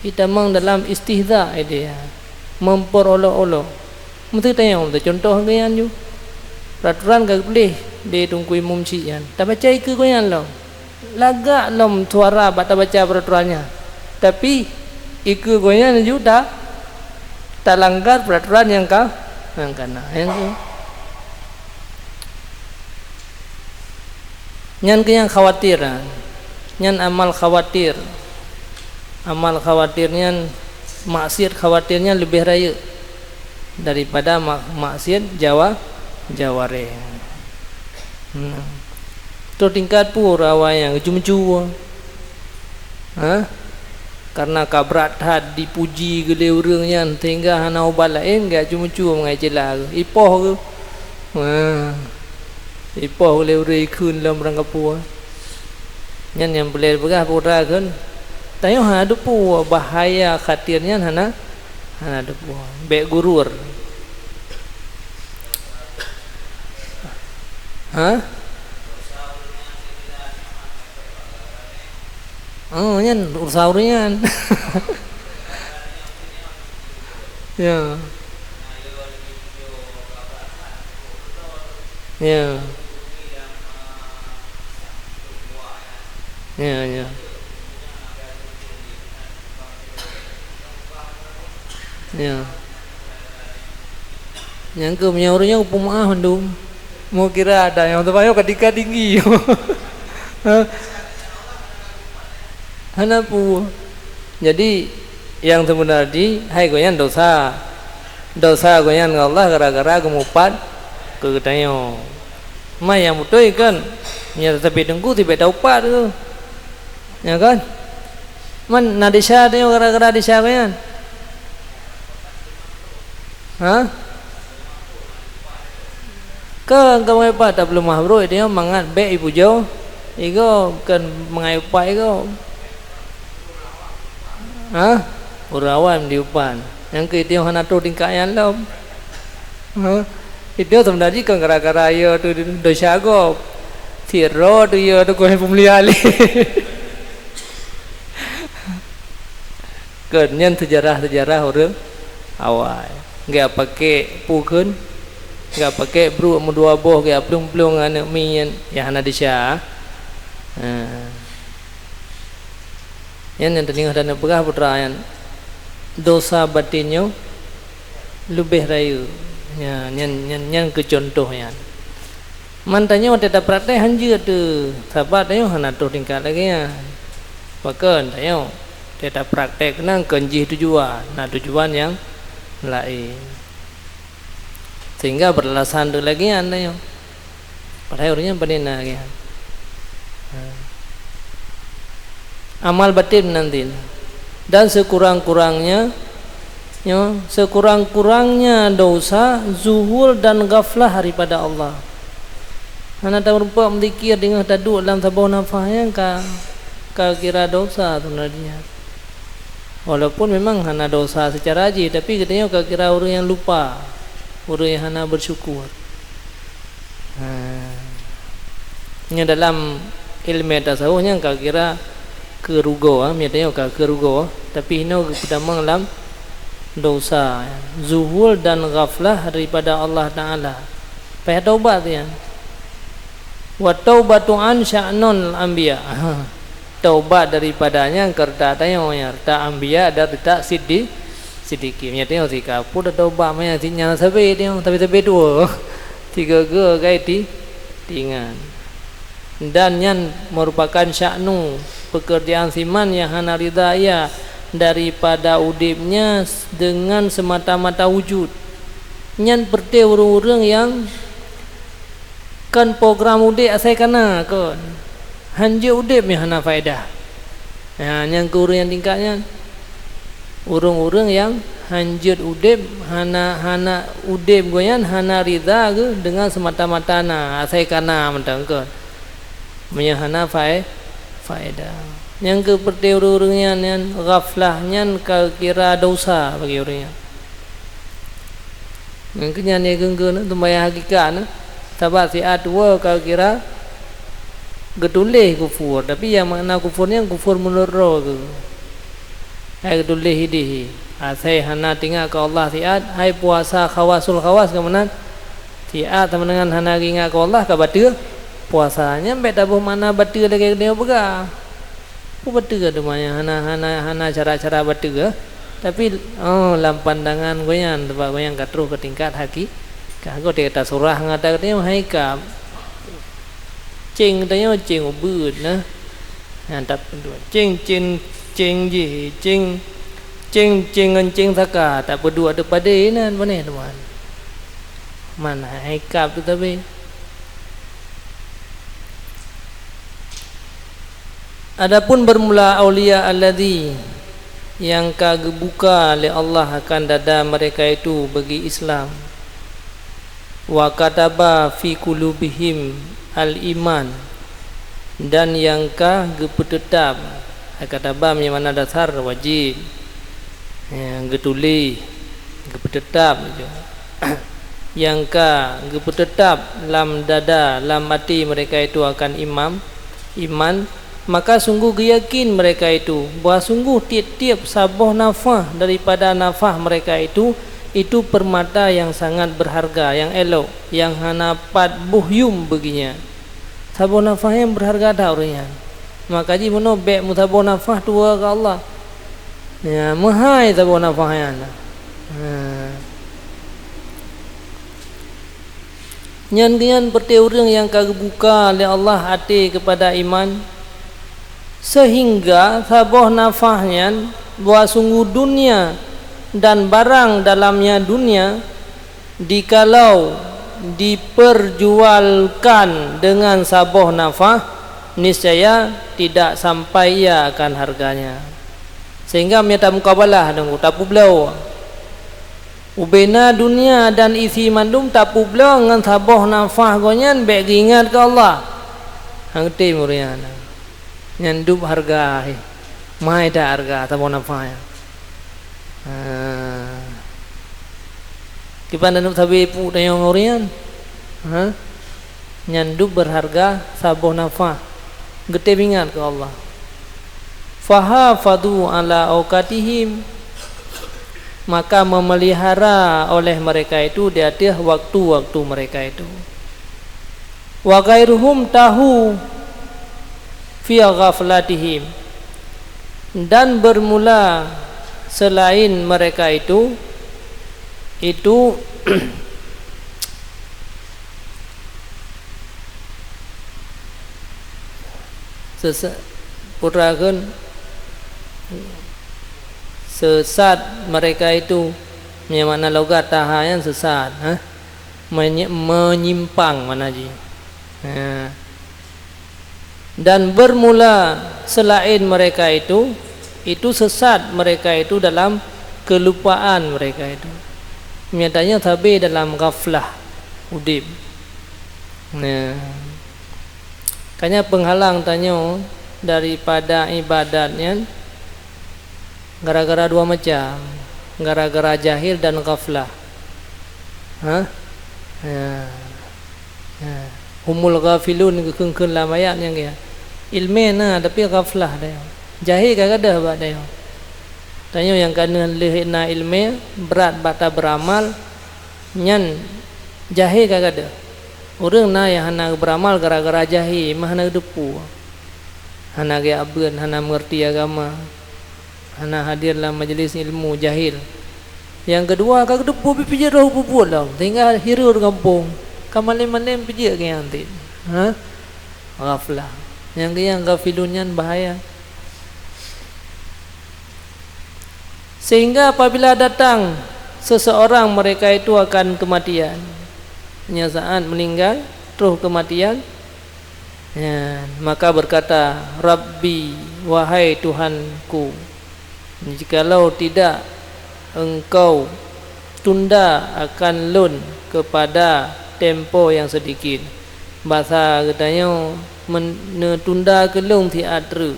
itamong dalam istihza idéh. Meupeurolok-olok. Meuteutanyong teucontoh geuh nyan ju. Peuraturan ka geupeuleh lé Teungku Imum Chik nyan. Tabaca ikeue gobnyan lom. Lagak lom suara bak tabaca peuraturan nyan. Tapi, ikeue gobnyan ju ta-, talanggar peuraturan nyang ka, nyang ka na. Nyang tu. Nyan keuh nyang khawatir, ha. Nyan amal khawatir. Amal khawatir nyan, maksiat khawatir nyan leubeh rayeuk daripada ma-, maksiat jawa-, jawareh. Hmm. Troh tingkat peue awai nyang geucue-cue. Ha? Karena ka brat that dipuji geuh lé ureuëng nyan, sehingga hana ubat laén, geujak cue-cue meungai ceulah geuh. Ipoh geuh. Ha. Ipoh geuh lé ureuëng ikheun lom rangkapeue. Nyan nyang peureulée peugah peue kheun. Tanyoe hana teupeue bahaya khatir nyan hana, hana teupeue. Bék gurur. Ha? Oh, nyan urusan ureuëng nyan. Ya. Ya. Ya, ya. Ya. Nyang keu meunyoe ureuëng nyoe peumeu'ah mandum. Meukira ada nyang teubayoe ka tingkat tinggi. Ha? Hana peue. Jadi, nyang seubeuna jih, hai gobnyan dosa. Dosa gobnyan ngon Allah gara-gara geumupat keu geutanyoe. Ma nyang beutôi kan, meunyoe tateubiet teungku, sibék taupat tu. Ya kan? Man na desya tanyoe gara-gara desya gobnyan? Ha? Kon, kon mangat ipat, tapeuleumah brôk, tanyoe mangat bék ipujoe igob, kon mangat ipat igob. Ha? Ureuëng awam diupan. Nyang keu tanyoe hana troh tingkat nyan lom. Ha? Itu seubeuna jih kon gara-gara yo tu desya gob. Sidroe tu yo tu keuh peumulia lé. Kon nyan seujarah-seujarah ureuëng awai. Geujak pakék peue kheun? Geujak pakék brôk meudua boh, geujak plueng-plueng aneuk mi nyan, nyang hana desya. Ha. Nyan nyang teuningoh dan peugah putra nyan, dosa batin nyoe leubeh rayeuk. Nya, nyan, nyan, nyan keu cuntoh nyan. Man tanyoe watée taprakték hanjeuet teuh, sabab tanyoe hana troh tingkat lagée nyan. Pakon tanyoe watée taprakték keunan kon jih tujuan, na tujuan nyang laén. Sehingga beralasan tu lagée nyan tanyoe. Padahai ureuëng nyan pane na lagée nyan. Ha. Amal batin nanti. Dan sekurang-kurangnya, ya, sekurang-kurangnya dosa, zuhul dan ghaflah daripada Allah. Hana tameureumpok meuzikir, deungoh taduek lam saboh nafah nyan ka, ka kira dosa sebenarnya. Walaupun memang hana dosa secara jih, tapi geutanyoe ka kira ureuëng nyang lupa, ureuëng nyang hana bersyukur. Ha. Nyoe dalam ilmu tasawuf nyan ka kira keurugoe, ha, meunyoe tanyoe ka keurugoe, tapi inoe geupeutamong lam dosa, zuhul dan ghaflah daripada Allah Taala. Payah taubat nyan. Wa taubatu an sya'nul anbiya. Taubat daripada nyan keu reutak tanyoe nyan, reutak anbiya dan reutak siddi-, siddiqin. Meunyoe tanyoe sikapu taubat manyang sit nyan sabe tanyoe, sabe-sabe dua. Tiga-tiga gai ti-, tingan. Dan nyan merupakan sya'nu, pekerjaan siman nyang hana ridha ia daripada udebnya dengan semata-mata wujud. Nyan peureuté ureuëng-ureuëng nyang Kon program udeb asai kana kon. Hanjeuet udeb nyang hana faedah. Nah, nyang keu ureuëng nyang tingkat nyan. Ureuëng-ureuëng nyang hanjeuet udeb hana, hana udeb gobnyan hana ridha geuh deungon seumata-mata na, asai kana mantong kon. Meunyoe hana fae-, faedah. Nyang keu peureuté ureuëng-ureuëng nyan, nyan ghaflah nyan ka kira dosa bagi ureuëng nyan. Ngon keunyan lé geunggeue na, teumbayang hakikat na. Sabab siat tuwoe ka kira geutuléh kufur, tapi nyang makna kufur nyan kufur meunurot droe geuh. Hai geutuléh idéh, asai hana teuingat keu Allah siat, hai puasa khawasul khawas keu meunan. Siat sama dengan hana geuingat keu Allah ka bateue puasa. Nyan bék taboh makna bateue lagée geutanyoe peugah. Peue bateue teuma nyang hana, hana, hana cara-cara bateue, tapi, oh, lam pandangan gobnyan, sabab gobnyan ka troh keu tingkat haki-, ka goe teuka surah ngon ata geutanyoe hai ka. Céng geutanyoe céng ubeut na. Nyan tapeuduek. Céng, céng, céng jih, céng, céng, céng ngon céng saka tapeuduek teupadé inan, panéh teuma. Man hai kab teutabé. Adapun bermula aulia alladzi nyang ka geubuka lé Allah akan dada mereka itu bagi Islam, wa kataba fi qulubihim al-iman, dan nyang ka geupeuteutap, kataba meunyoe makna dasar wajéb, nyang geutuléh, geupeuteutap, nyang ka geupeuteutap lam dada, lam até mereka itu akan imam, iman, maka sungguh geuyakin mereka itu bahwa sungguh tieb-tieb saboh nafah daripada nafah mereka itu, itu permata yang sangat berharga, yang elok, yang hana pat boh yuem beuginya. Saboh nafah nyan beurharga that ureuëng nyan. Maka jih meunoe bék meusaboh nafah tuwoe keu Allah. Ya, meuhai saboh nafah nyan. Ha. Nyan geuh nyan peureuté ureuëng nyang ka geubuka lé Allah até keupada iman, seuhingga saboh nafah nyan bahwa sungguh dunia dan barang dalamnya dunia, jikalau diperjualkan dengan saboh nafah, niscaya tidak sampai ia akan harganya. Sehingga meunyoe tamukabalah deungon tapeubloe, ubena dunia dan isi mandum tapeubloe ngon saboh nafah gobnyan, bék geuingat keu Allah. Hang tém ureuëng nyan. Nyan dub hareuga, eh. Mai that hareuga saboh nafah nyan. Ha. Kiban taneuk sabe puk tanyong ureuëng nyan. Ha? Nyan dub beurharga saboh nafah. Geutém ingat keu Allah. Fahafadhu ala awqatihim, maka memelihara oleh mereka itu di atas waktu-waktu mereka itu. Wa ghairuhum tahu fi ghaflatihim, dan bermula selain mereka itu, itu sesa-, putra kheun, sesat mereka itu, meunyoe makna logat taha nyan sesat, ha? Menye-, menyimpang makna jih. Ha. Dan bermula selain mereka itu, itu sesat mereka itu dalam kelupaan mereka itu. Nyatanya sabe dalam ghaflah udeb. Nah, kanya penghalang tanyoe daripada ibadat nyan gara-gara dua macam, gara-gara jahil dan ghaflah. Ha? Ya. Ya. Humul ghafilun geukheun-kheun lam ayat nyang ya. Ilmé na tapi ghaflah dayong. Jahé ka gadôh bak dayong. Tanyoe nyang ka neuh lheueh na ilmé, brat bak tabeuramal, nyan jahé ka gadôh. Ureuëng na nyang hana beuramal gara-gara jahé, mah hana geuteupeue. Hana geujak beuet, hana meungerti agama. Hana hadir lam majlis ilmu, jahil. Nyang keudua, ka geuteupeue pih jeuet roh peubuet lom, sehingga hireuen gampông. Ka malém-malém pih jeuet keu nyan cit. Ha? Ghaflah. Nyang keu nyang ghafilun nyan bahaya. Sehingga apabila datang seseorang mereka itu akan kematian, nyan saat meninggal, troh kematian, nyan, maka berkata, "Rabbi, wahai Tuhanku, jikalau tidak Engkau tunda akan lôn kepada tempo yang sedikit," basa geutanyoe men-, neutunda keu lôn siat treuk,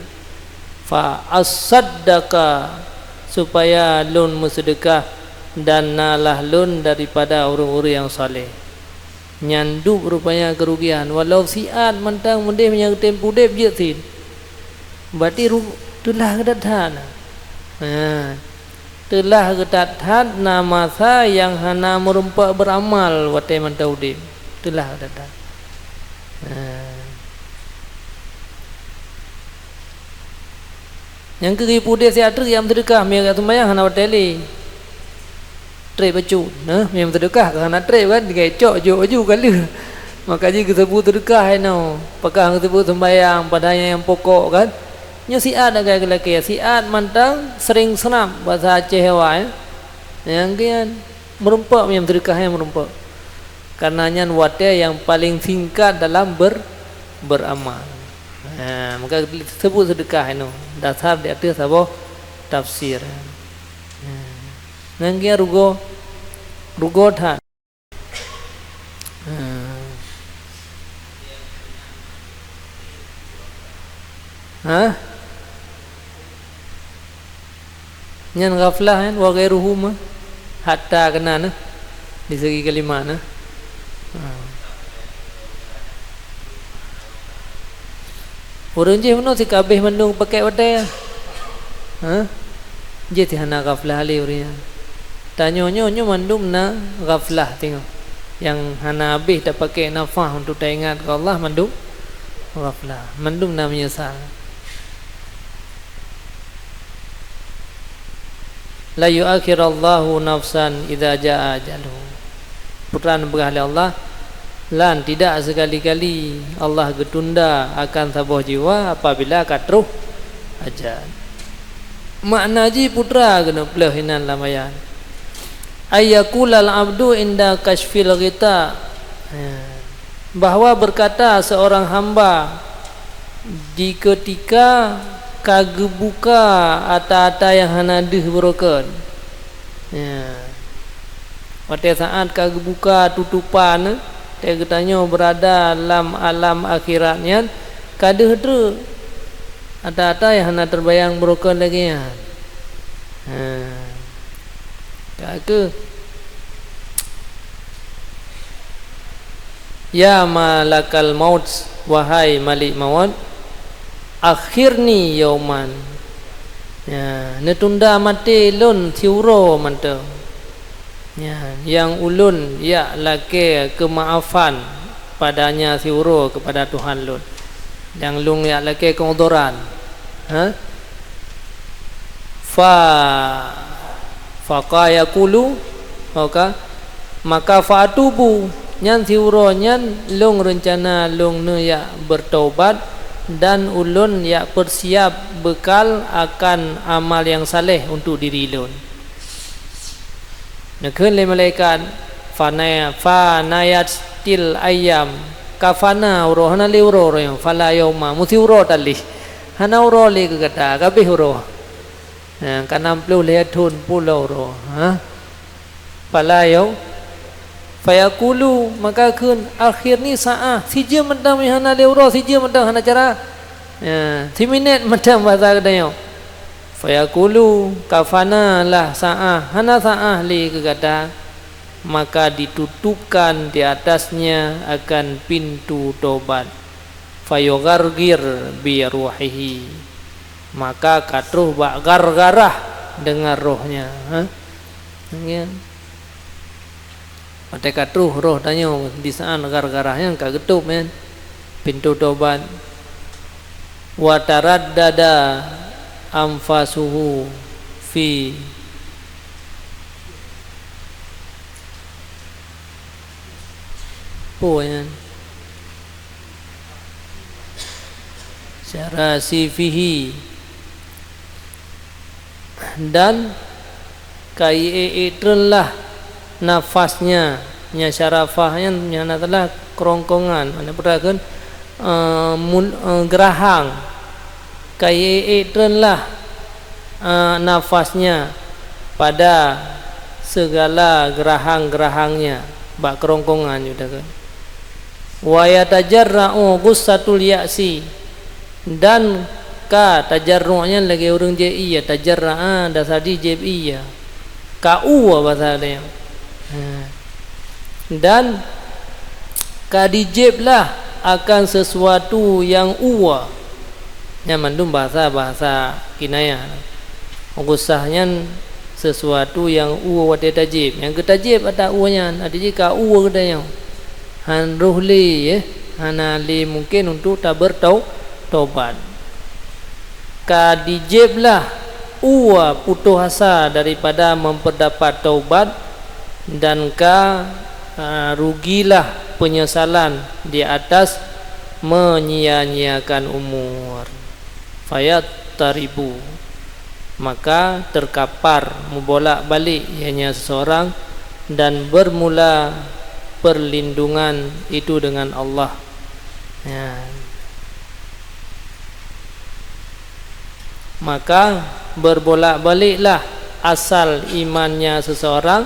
"fa asaddaqa," supaya lôn meuseudeukah dan nalah lôn daripada ureuëng-ureuëng nyang saleh. Nyan dub rupanya keurugian, walau siat mantong meudeh meunyoe geutem udeb jeuet cit. Berarti ru-, teulah geudat that. Ha. Teulah geudat that na masa nyang hana meurumpok beuramal watée mantong udeb. Teulah geudat that. Ha. Nyang keu geupudeh siat treuk nyang meuseudeukah, meunyoe ka seumayang hana watée lé. Treb bacut, nah, meunyoe meuseudeukah ka hana treb kan, tinggai cok jok baju ka lheueh. Maka jih geuseubeut seudeukah inoe, pakon geuseubeut seumayang, padahai nyang pokok kan. Nyoe siat agak geulakée, siat mantong sering seurap basa Aceh awai, eh. Nyang kian meurumpok meunyoe meuseudeukah nyan meurumpok. Karena nyan watée nyang paleng singkat dalam ber-, beuramal. Ha, maka teusebut seudeukah inoe dasar di ateueh saboh tafsir. Ha. Nyan keuh rugoe, rugoe that. Ha. Ha? Nyan ghaflah nyan, wa ghairuhuma, hatta keunan, eh, di segi kalimat, eh. Ha. Ureuëng jih meunoe sikabeh mandum pakèk watèe. Ha? Jih hana ghaflah lé ureuëng nyan. Tanyoe nyoe, nyoe mandum na ghaflah teungoh. Nyang hana habéh tapakèk nafah untuk taingat keu Allah mandum ghaflah, mandum na meunyeusal. "La yu'akhirallahu nafsan idza jaa ajaluha." Peue neupeugah lé Allah, Lan tidak sekali-kali Allah geutunda akan saboh jiwa apabila ka troh ajat. Makna jih putra keuneuk pleuh inan lam ayat. Ayyaqulal abdu inda kasyfil ghita. Ya. Bahwa berkata seorang hamba di ketika ka geubuka ata-ata nyang hana deuh beurokon. Ya. Watée saát ka geubuka tutopan, watée geutanyoe beurada lam alam akhirat nyan, ka deuh treuk. Ata-ata nyang hana teubayang beurokon lagée nyan. Ha. Ka keuh. Ya malakal maut, wahai malik maut, akhirni yauman. Ya, neutunda maté lôn siuroe mantong. Ya, nyang ulôn jak lakée keumaafan padanya siuroe keupada Tuhan lôn. Nyang lôn jak lakée keudhoran. Ha? Fa, faqa yaqulu, maka, maka fa atubu, nyan siuroe nyan lôn reuncana lôn neujak beutaubat dan ulôn jak peusiab beukal akan amal nyang saleh untuk diri lôn. Neukheun lé malaikat, "Fana-, fanayatil ayyam, ka fana uroe, hana lé uroe roh nyoe, fala yauma, meusiuroe taléh, hana uroe lé keu gata, ka abéh uroe." Nah, ka nam ploh lhée thon pulo uroe, ha? Fala yau-, fayaqulu, maka kheun, "Akhirni sa'ah, sijeuem mantong hana lé uroe, sijeuem mantong hana cara." Ya, siminét mantong basa geutanyoe. Fayaqulu, "Ka fana lah sa'ah, hana sa'ah lé keu gata." Maka ditutupkan di atasnya akan pintu tobat. Fayugharghir bi ruhihi. Maka ka troh bak gargarah deungon rohnya. Ha? Nyan. Watée ka troh roh tanyoe di saát gargarah nyan ka geutôb nyan pintoe tobat. Wa taraddada anfasuhu fi, peue nyan? Syarasifihi. Dan ka iék-ék treun lah nafasnya, nya syarafah nyan, nya na teulah keurongkongan, mana peue takheun, eh, mul-, eh, geurahang. Ka iék-ék treun lah, eh, nafasnya pada segala geurahang-geurahangnya, bak keurongkongan nyoe takheun. Wa yatajarra'u ghussatul ya'si, dan ka tajarru' nyan lagée ureuëng jieb ié, tajarra'a, dasar jih jieb ié, ka uwa basa nyan. Ha. Dan ka dijieb lah akan sesuatu nyang uwa. Nyan mandum bahasa-bahasa kinayah. Ghussah nyan sesuatu nyang uwa watée tajieb. Nyang geutajieb ata uwa nyan, arti jih ka uwa geutanyoe. Han roh lé, eh, hana lé mungken untuk tabeurtau-, tobat. Ka dijieb lah uwa putôh asa daripada memperdapat taubat, dan ka, ah, rugilah penyesalan di atas menyia-nyiakan umur. Fayattaribu, maka terkapar, mubolak-balik ianya seseorang, dan bermula perlindungan itu dengan Allah. Ya. Maka berbolak-baliklah asal imannya seseorang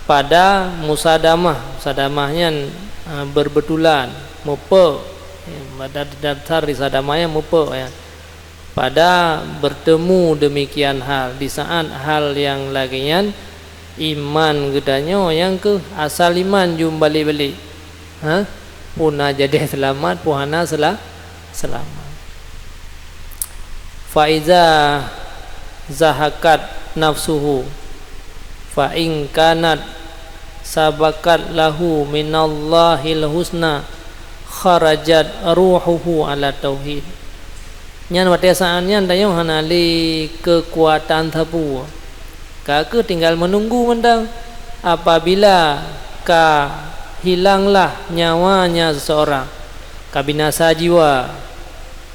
pada musadamah. Musadamah nyan, eh, berbetulan, mupok. Ya, pada dasar di sadamah nyan mupok, ya. Pada bertemu demikian hal, di saat hal nyang lagée nyan, iman geutanyoe nyang keuh asal iman jeuem balek-balek. Ha? Peue na jadeh seulamat, peue hana seula-, seulamat. Fa iza zahakat nafsuhu, fa in kanat sabaqat lahu minallahil husna, kharajat ruhuhu ala tauhid. Nyan watée saát nyan tanyoe hana lé keukuatan sapeue. Ka keuh tinggal meununggu mantong. Apabila ka Hilanglah nyawanya seseorang, ka binasa jiwa,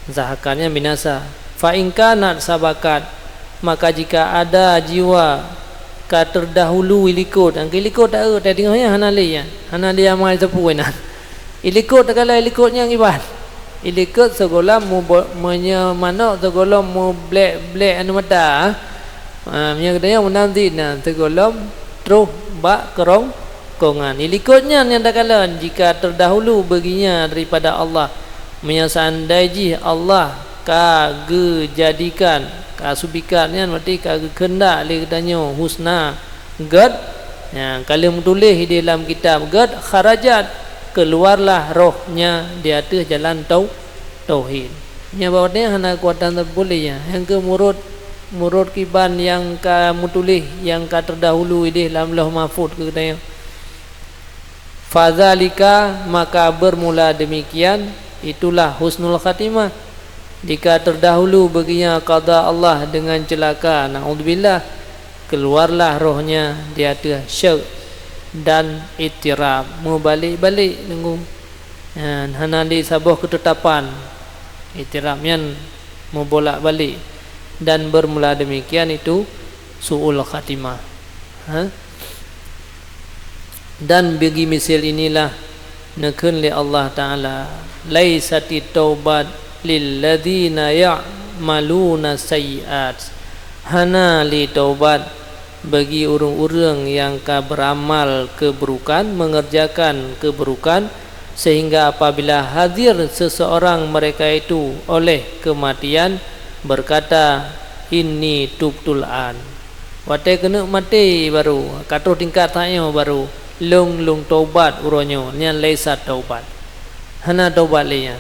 zahakatnya binasa. Fa in kanat sabakat, maka jika ada jiwa ka terdahulu ilikot, angka ilikot taeu, teudeungoe nyan hana lé nyan, hana lé amai sapeue nyan. Ilikot takala ilikot nyang iban. Ilikot sigohlom mubo-, meunyoe manok sigohlom mublek-blek anu mata. Ha, meunyoe geutanyoe meunan cit na sigohlom troh bak keurong-, kongan. Ilikot nyan nyang takalon jika terdahulu baginya daripada Allah. Meunyoe seandai jih Allah ka geujadikan, ka subikat nyan berarti ka geukeundak lé geutanyoe husna gét, nyan ka lheueh meutuléh idéh lam kitab gét, kharajat, keluarlah rohnya di ateueh jalan tau-, tauhid. Nyan bak watée nyan hana keukuatan sapeue lé nyan. Nyang keu murot, murot kiban nyang ka meutuléh, nyang ka terdahulu idéh lam Lauh Mahfuz keu geutanyoe. Fadzalika, maka bermula demikian, itulah husnul khatimah. Jika terdahulu baginya qada Allah dengan celaka, naudzubillah, keluarlah rohnya di ateueh syek dan ittirab, meubalek-balek teungku. Nyan, hana di saboh keutetapan. Ittirab nyan meubolak-balik. Dan bermula demikian itu su'ul khatimah. Ha? Dan bagi misil inilah neukheun lé Allah Ta'ala, "Laisatit taubat lilladzina ya'maluna sayyi'at." Hana lé taubat bagi ureuëng-ureuëng nyang ka beuramal keuburukan, mengerjakan keuburukan, sehingga apabila hadir seseorang mereka itu oleh kematian, berkata, "Inni tubtul an." Watée keuneuk maté barô, ka troh tingkat tanyoe barô, lôn, lôn taubat uroe nyoe, nyan laisa taubat. Hana taubat lé nyan,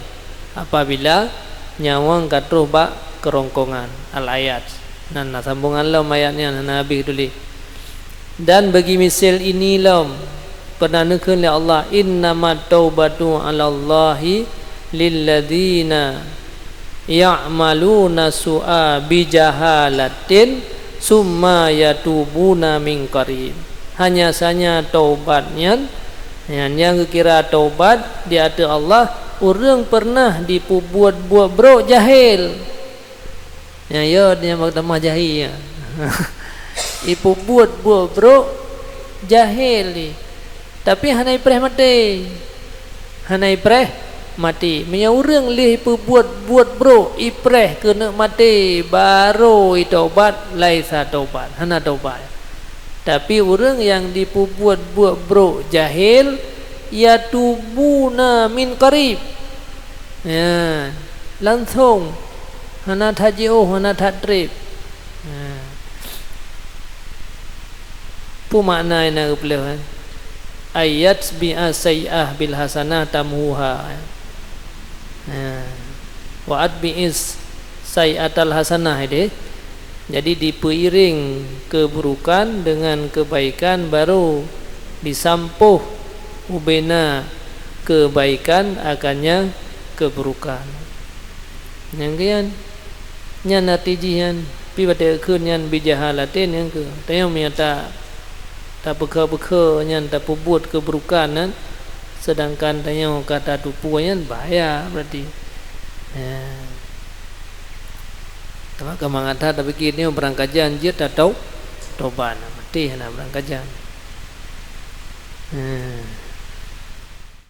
apabila nyawöng ka troh bak keurongkongan. Al-ayat. Nan na sambongan lom ayat nyan, hana habéh tuléh. Dan bagi misil ini lom, pernah neukheun lé Allah, "Innamat taubatu 'alallahi lilladzina ya'maluna su'a bijahalatin summa yatubuna min qarib." Hanya saja taubat nyan, nyan nyang geukira taubat di ateueh Allah, ureuëng pernah jipeubuet buet brok jahil. Nyan yo, nyan meutamah jahil nyan. Jipeubuet buet brok jahil jih. Tapi hana jipreh maté. Hana jipreh maté. Meunyoe ureuëng lheueh jipeubuet buet brok, jipreh keuneuk maté, barô jitaubat, laisa taubat, hana taubat. Tapi ureuëng nyang jipeubuet buet brok jahil, yatubuna min qarib. Ya, langsong. Hana that jiôh, hana that treb. Ya. Peue makna nyang na geupeuleueh, kan? Ay yatbi'a sayyi'ah bil hasanah tamhuha. Ya. Wa atbi'is sayyi'atal hasanah, deh. Jadi, dipeuiring keuburukan deungon keubaikan, barô jisampôh ubena keubaikan akannya keuburukan. Nyang keu nyan, nyan arti jih nyan, pi watée geukheun nyan bijahalatin nyang keu. Tanyoe meunyoe ta-, tapeukeu-peukeu nyan, tapeubuet keuburukan nyan, seudangkan tanyoe ka tatupue nyan, bahaya berarti. Ya. Teuma ka mangat that tapike nyoe beurangkajan jeuet tatau-, tobat, maté hana beurangkajan. Hmm.